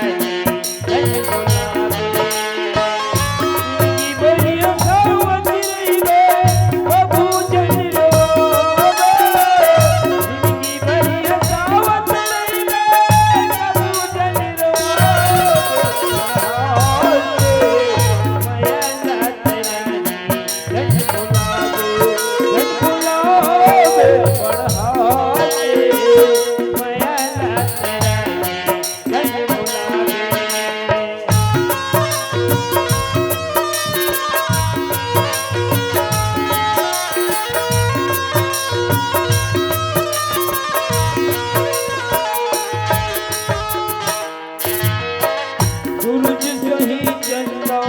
सूरज सही चंदा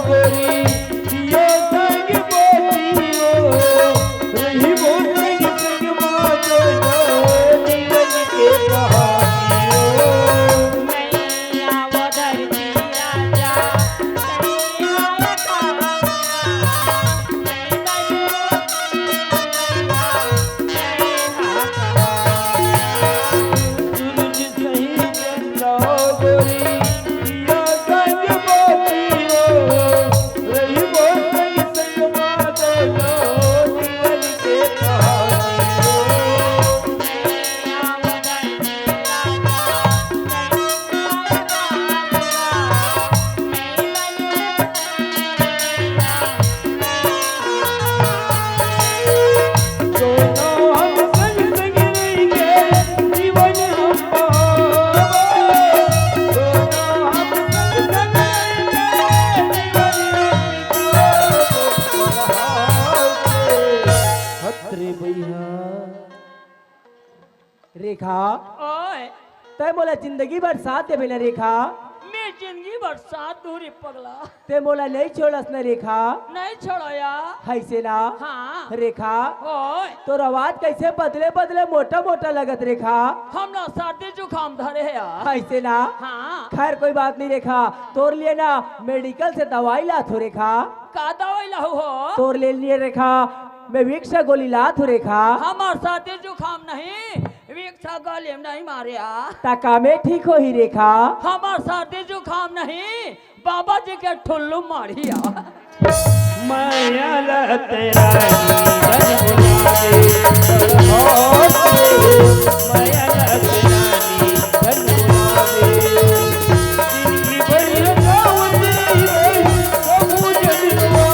गोरी, दिया संग बाती हो, रही वो संग संग मातो जीवन के कहानी हो। रेखा, ओए। तै मोला जिंदगी भर साथ देबे ना रेखा। मैं जिंदगी भर साथ दूं रे पगला। तै मोला नहीं छोड़स ना रेखा। नहीं छोड़ो यार। हइसे ना। हाँ। रेखा। ओए। तोर आवाज कैसे बदले बदले मोटा मोटा लगत रेखा। हमला सर्दी जुकाम धरे हे यार। हइसे ना। हाँ। खैर कोई बात नहीं रेखा, तोर लिए ना मेडिकल से दवाई लात हो रेखा। का दवाई लाहू हो? तोर लिए रेखा, मैं विक्स गोली लात हो रेखा। हमर सर्दी जुकाम नहीं, विक्स गोली में नहीं मारे आ। ता का में ठीक होही रेखा? हमर सर्दी जुकाम नहीं, बाबा जी के ठुल्लू मारिया। माया ला तेरा जीवन बुला दे, माया ला तेरा जीवन बुला दे। जिनकी बड़ी गावत रही, प्रभु जगदम्बा।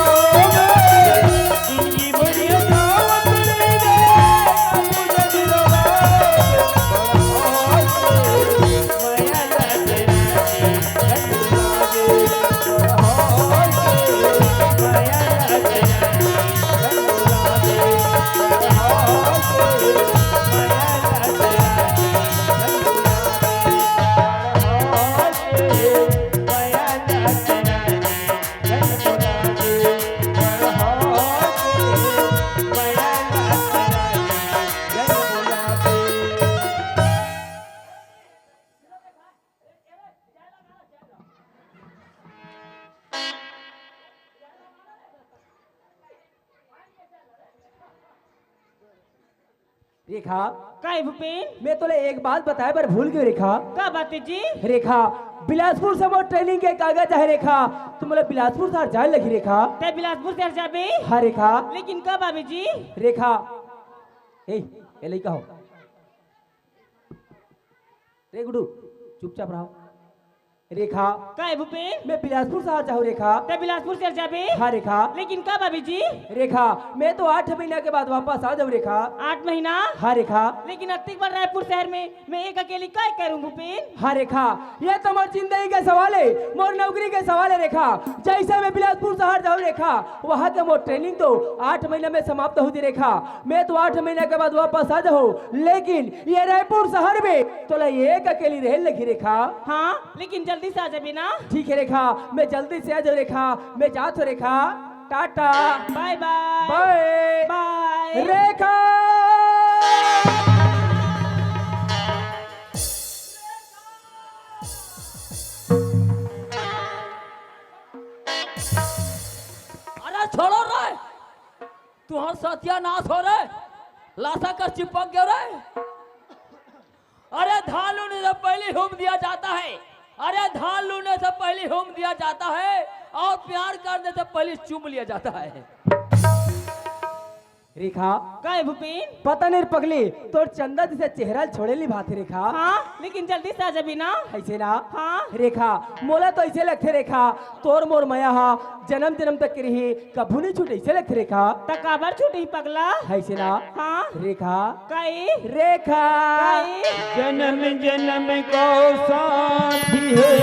रेखा। काय भूपेन? मैं तोला एक बात बताए बर भूल गयो रेखा। का बात जी? रेखा, बिलासपुर से मोर ट्रेनिंग के कागज आहे रेखा, त मोला बिलासपुर शहर जाए लगही रेखा। तै बिलासपुर शहर जाबे? हाँ रेखा। लेकिन कब आबे जी? रेखा, ए, ए लइका हो। रे गुडू, चुपचाप रहो। रेखा। काय भूपेन? मैं बिलासपुर शहर जाहूँ रेखा। तै बिलासपुर शहर जाबे? हाँ रेखा। लेकिन कब आबे जी? रेखा, मैं तो आठ महीना के बाद वापस आ जाहूँ रेखा। आठ महीना? हाँ रेखा। लेकिन अतिक बार रायपुर शहर में मैं एक अकेली काय करूँ भूपेन? हाँ रेखा, ये तो मोर जिंदगी के सवाल है, मोर नौकरी के सवाल है रेखा। जैसे मैं बिलासपुर शहर जाहूँ रेखा, वहाँ के मोर ट्रेनिंग तो आठ महीना में समाप्त होती रेखा। मैं तो आठ महीना के बाद वापस आ जाहूँ, लेकिन ये रायपुर शहर में तोला एक अकेली रहे लगही रेखा। हाँ, लेकिन जल्दी से आ जाबे ना। ठीक है रेखा, मैं जल्दी से आ जाहूँ रेखा, मैं जात हूँ रेखा, टाटा। बाय बाय। बाय। बाय। रेखा। सत्यानाश हो रे, लाशा कर चिपक गयो रे। अरे धान लूने से पहले हूम दिया जाता है। अरे धान लूने से पहले हूम दिया जाता है और प्यार करने से पहले चूम लिया जाता है। रेखा। का हे भूपेन? पता नहीं रे पगली, तोर चंदा जैसे चेहरा छोड़े ली बात हे रेखा। हाँ, लेकिन जल्दी से आ जाबी ना। ऐसे ना। हाँ। रेखा, मोला तो ऐसे लगथे रेखा, तोर मोर मया हा जन्म जन्म तक के रही, कभू नहीं छूटे, ऐसे लगथे रेखा। त काबर छूटही पगला? ऐसे ना। हाँ। रेखा। काई? रेखा। काई? जन्म जन्म को साथी है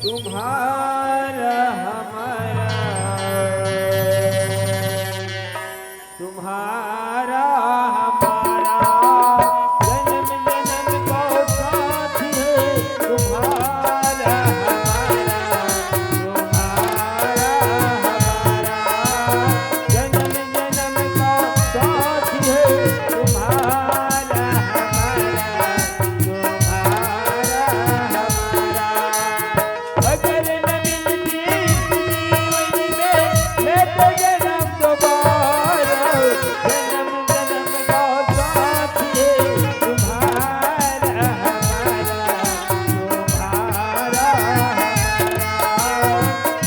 तुम्हारा हमारा, तुम्हारा हमारा, जन्म जन्म को साथी है तुम्हारा हमारा, तुम्हारा हमारा, जन्म जन्म का साथी है तुम्हारा हमारा, तुम्हारा हमारा। अगर न मिलती इस जीवन में, लेते जन्म दोबारा, जन्म जन्म का साथी है तुम्हारा हमारा, तुम्हारा हमारा।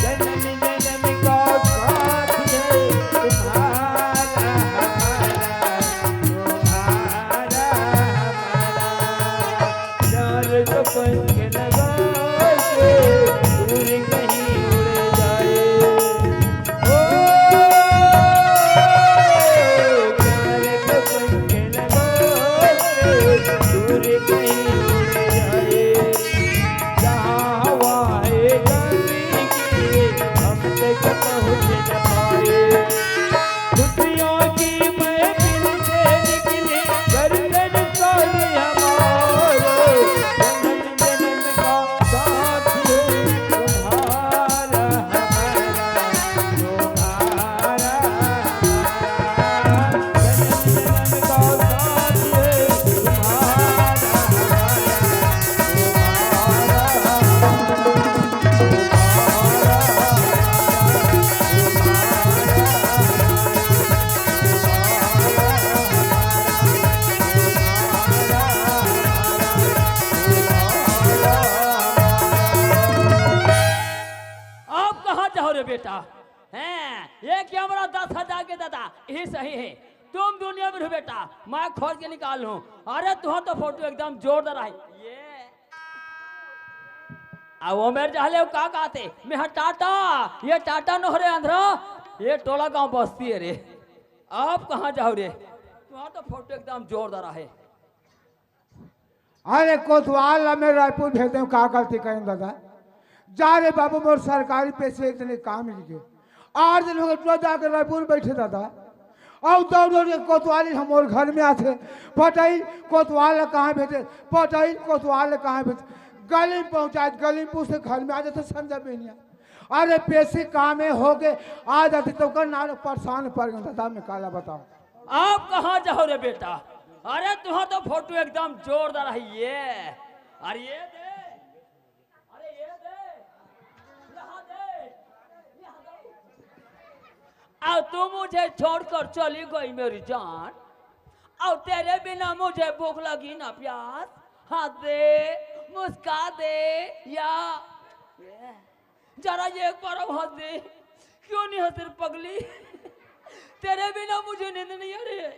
जन्म जन्म का साथ है तुम्हारा हमारा, तुम्हारा हमारा। प्यार का पंख लगा के दूर कहीं उड़ जाए। ओ, प्यार का पंख लगा के दूर कहीं उड़ जाए। जहाँ हवा है गर्मी की, हम तक पहुँच न पाए। खुशियों की महफिल से निकले गर्दन सारे हमारे, जन्म जन्म का साथ है तुम्हारा हमारा, तुम्हारा हमारा। अब कहाँ जाओ रे बेटा? हैं, ये कैमरा दस हजार के दादा, यही सही है। तुम दुनिया में रहो बेटा, मैं खोज के निकाल लूँ। अरे तुहार तो फोटो एकदम जोरदार है। ये अब वो मेरे जहले का कहते, मैं हा टाटा, ये टाटा नोहरे अंधरा, ये टोला गांव बस्ती है रे। अब कहाँ जाओ रे? तुहार तो फोटो एकदम जोरदार है। अरे कोतवाल ला मैं रायपुर भेज देंव, का गलती करेंव दादा? जा रे बाबू, मोर सरकारी पेशी एक दिन काम मिल गए। आठ दिन हो गए, तुरंत जाके रायपुर बैठे दादा। अउ दौड़ दौड़ के कोतवाली हमर घर में आथे। पटई कोतवाल ला कहाँ भेजे, पटई कोतवाल ला कहाँ भेजे। गली में पहुँचाए, गली में पूछे घर में आ जाते संजय बेनिया। अरे पेशी काम में हो गए, आ जाते तो कर ना परेशान पड़ गए दादा, मैं काला बताऊँ। आप कहाँ जाओ रे बेटा? अरे तुहार तो फोटो एकदम जोरदार है ये। अरे ये दे, अरे ये दे, यहाँ दे, यहाँ दे। अब तू मुझे छोड़कर चली गई मेरी जान, और तेरे बिना मुझे भूख लगी ना प्यास। हंस दे, मुस्का दे, या जरा ये एक बार अब हंस दे। क्यों नहीं हंस रही पगली? तेरे बिना मुझे नींद नहीं आ रही है,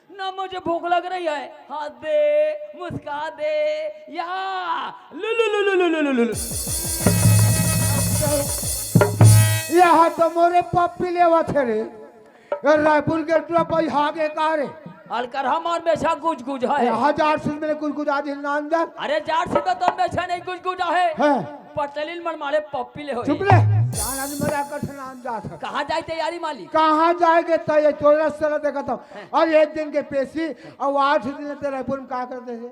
ना मुझे भूख लग रही है। हंस दे, मुस्का दे, या लुलु लुलु लुलु लुलु लुलु। यहाँ तो मोरे पप्पी लेवा थे रे। ए, रायपुर के टुरा पई हागे का रे? अलकर हमार मेछा गुजगुज है। ए, हजार सुन मेरे गुजगुज आज ही नाम दे। अरे जार से तो तोर मेछा नहीं गुजगुज है। हैं। पटलिन मन मारे पप्पी ले होई। चुप ले। जान आज मेरा कठ नाम जात है। कहाँ जाए तैयारी मालिक? कहाँ जाएगे तय तोरा सला देखा था। हैं। और एक दिन के पेशी और आठ दिन ते रायपुर में का करते हैं?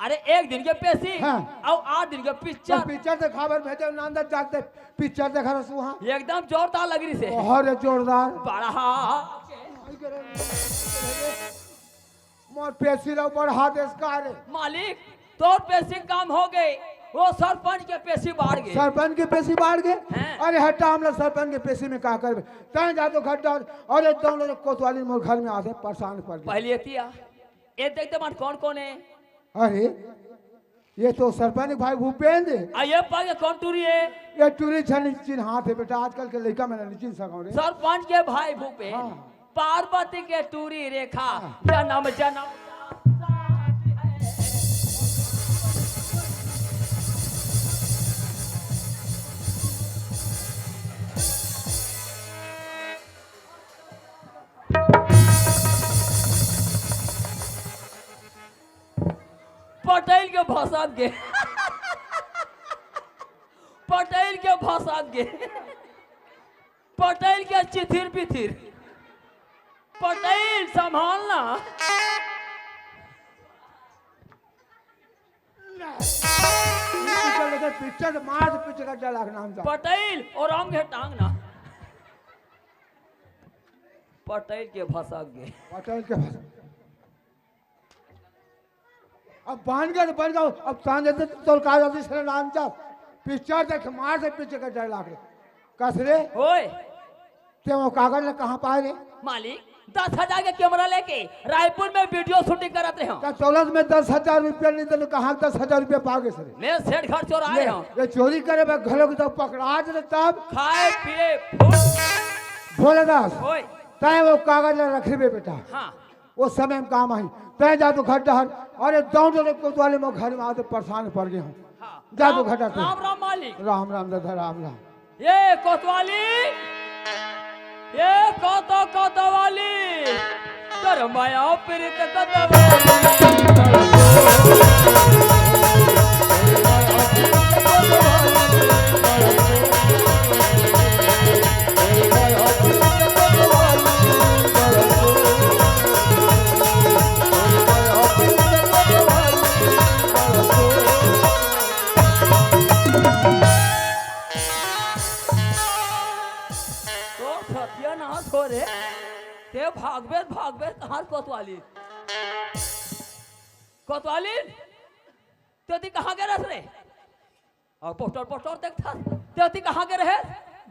अरे एक दिन के पेशी हाँ। और आठ दिन के तो पिक्चर। पिक्चर देखाबर भेजे नांदर जाते पिक्चर देखा रसू हाँ। एकदम जोरदार लग रही से। बहुत जोरदार। बड़ा। मोर पेशी ला बढ़ा देस का रे। मालिक, तोर पेशी काम हो गए। वो सरपंच के पेशी बाढ़ गे। सरपंच के पेशी बाढ़ गे? हैं। अरे हटा, हमला सरपंच के पेशी में का करबे? तैं जा तो घर डाल। अरे दोनों कोतवाली मोर घर में आथे, परेशान पड़ गे। पहले एती आ, ए देख दे मन कौन कौन हे? अरे, ये तो सरपंच भाई भूपेंद्र। आ ये पागे कौन टूरी हे? ये टूरी छनी चिन्हाथे बेटा, आजकल के लइका मन नइ चिन्ह सकव रे। सरपंच के भाई भूपेंद्र। हाँ। पार्वती के टूरी रेखा, हाँ। जन्म जन्म का साथी है। पटेल के भसक गे। पटेल के भसक गे। पटेल के चिथिर पिथिर। पटेल संभालना। पिक्चर लेके पिक्चर मार दे, पिक्चर का डायलॉग नाम था। पटेल और राम के टांग ना। पटेल के भसक गे। पटेल के भसक। अब बन गए तो बन गए, अब तान देते तो तोर का जल्दी से नाम था। पिक्चर देख मार दे, पिक्चर का डायलॉग रे। कस रे? ओए, ते वो कागज ला कहाँ पाए रे? मालिक, दस हजार के कैमरा लेके रायपुर में वीडियो शूटिंग करत रहे हो। का दौलत में दस हजार रुपया नहीं देने, कहाँ दस हजार रुपया पा गए सर? मैं सेठ घर चोरा ले, रहे हो। ये चोरी करे बा घलो के तो पकड़ा दे तब। खाए पिए फुल। भोलेदास, ओए। तय वो कागज ला रख बे बेटा। हाँ। वो समय में काम आई। तय जा तो घर डहर। अरे दौड़ दे कोतवाली में घर में आते परेशान पड़ गए हूँ। हाँ। जा तो राम, घर डहर। राम राम मालिक। राम राम दादा, राम राम। ये कोतवाली, ये कोतो कोतवाली, तोर माया प्रीत कोतवाली। तोर सत्यानाश हो रे। ते भागबे, भागबे कहाँ कोतवाली? कोतवाली, ते ओती कहाँ गे रहस रे? अउ पोस्टर, पोस्टर देखथस। ते ओती कहाँ गे रहे?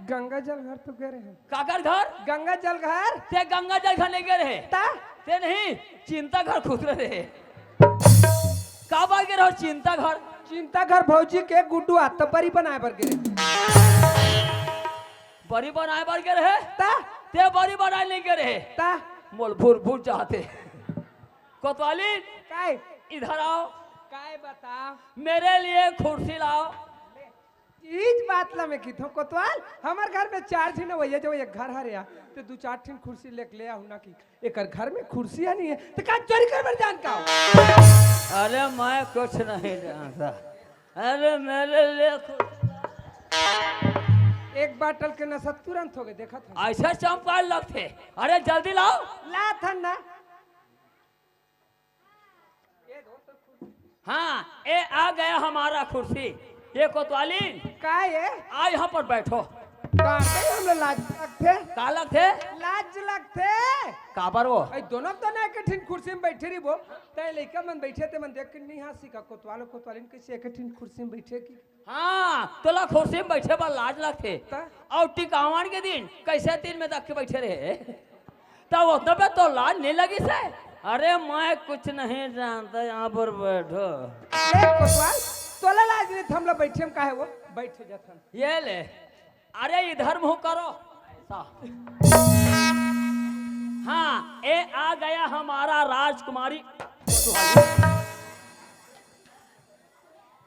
गंगा जल घर तो गे रहे। काकर घर? गंगा जल घर। ते गंगा जल घर नहीं गे रहे। ता? ते नहीं, चिंता घर खुसरे रहे। काबर गे रहे चिंता घर? चिंता घर भौजी के गुड्डू आ, त बरी बनाए बर गे रहे। बरी बनाए बर गे रहे? ता? ते बरी बनाए नहीं गे रहे। ता? मोल भूर भूर जाते। कोतवाली, काय? इधर आओ। काय बता? मेरे लिए कुर्सी लाओ। इच बात ला मैं किथों कोतवाल, हमर घर में चार झिन वइया जो एक घर हरे या, ते दू चार ठिन कुर्सी लेके ले आहू ना कि एकर घर में कुर्सी है नहीं है, तो का चोरी कर बर जान का? अरे मैं कुछ नहीं जानता। अरे मेरे लिए कुर्सी। एक बाटल के नशा तुरंत हो गए, देखा था। ऐसा चमकाए लगथे। अरे जल्दी लाओ। ला थन ना। हाँ, ए आ गया हमारा कुर्सी। ये कोतवाली, का ये? आ यहाँ पर बैठो। का बे, हमला लाज लगथे? का लगथे? लाज लगथे। काबर वो? अई दोनों तो ना एक ठिन कुर्सी में बैठे रहिबो। तय लइका मन बैठे ते मन देख के नहीं हाँसी का, कोतवाल कोतवालिन कैसे एक ठिन कुर्सी में बैठे की? हाँ, तोला कुर्सी में बैठे बर लाज लगथे। त? अउ टिकावन के दिन कैसे तीन में दख के बैठे रहे? त ओतना पे तो लाज नहीं लगिस हे। अरे मैं कुछ नहीं जानता, यहाँ पर बैठो। देख कोतवाल, तोला लाज नहीं, थमला बैठे में काहे वो? बैठ जाथन। ये ले, अरे इधर मुंह करो। ऐसा। हाँ, ए आ गया हमारा राजकुमारी।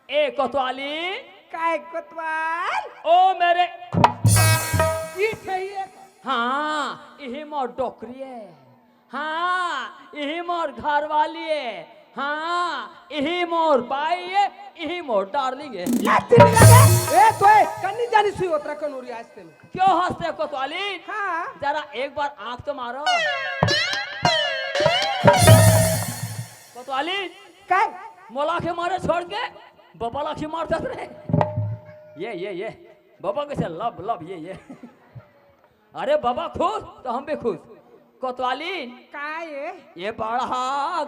ए कोतवाली। काय कोतवाल? ओ मेरे। ई थे ये। हाँ, इही मोर डोकरी है। हाँ, इही मोर घरवाली है। हाँ, इही मोर बाई है, इही मोर डार्लिंग है। लाज नहीं लगे? ए, तोय कन्नी जानी सुई ओतरा कनूरी आज तेन। क्यों हंसते कोतवाली? हाँ। जरा एक बार आंख तो मारो। कोतवाली। काय? मोला के मारे छोड़ के बबा ला के मार देत रहे। ये, ये, ये। बबा कैसे लब, लब, ये, ये। अरे बबा खुश तो हम भी खुश। कोतवाली। काय ये? ये बड़ा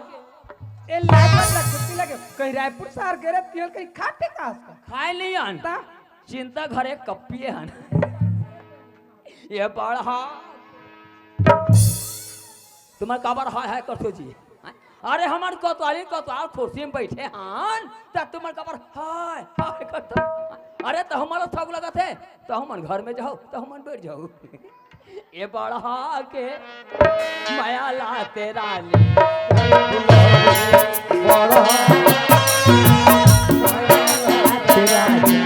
ए, लाइट वाला कुत्ती लगे, कहीं रायपुर शहर गे रहे, तिहल कहीं खाते का उसका? खाए नहीं हन। ता? चिंता घरे कप्पिए हन। ये बड़ा। तुम्हर काबर हाय हाय करथो जी? हैं? अरे, हमर कोतवाली कोतवाल कुर्सी में बैठे हन, त तुम्हर काबर हाय हाय करथो? अरे, त हमर थक लगत हे, त हमन घर में जाओ, त हमन बैठ जाओ। ए बड़हा के मया लाते रानी, बड़हा, मया लाते रानी।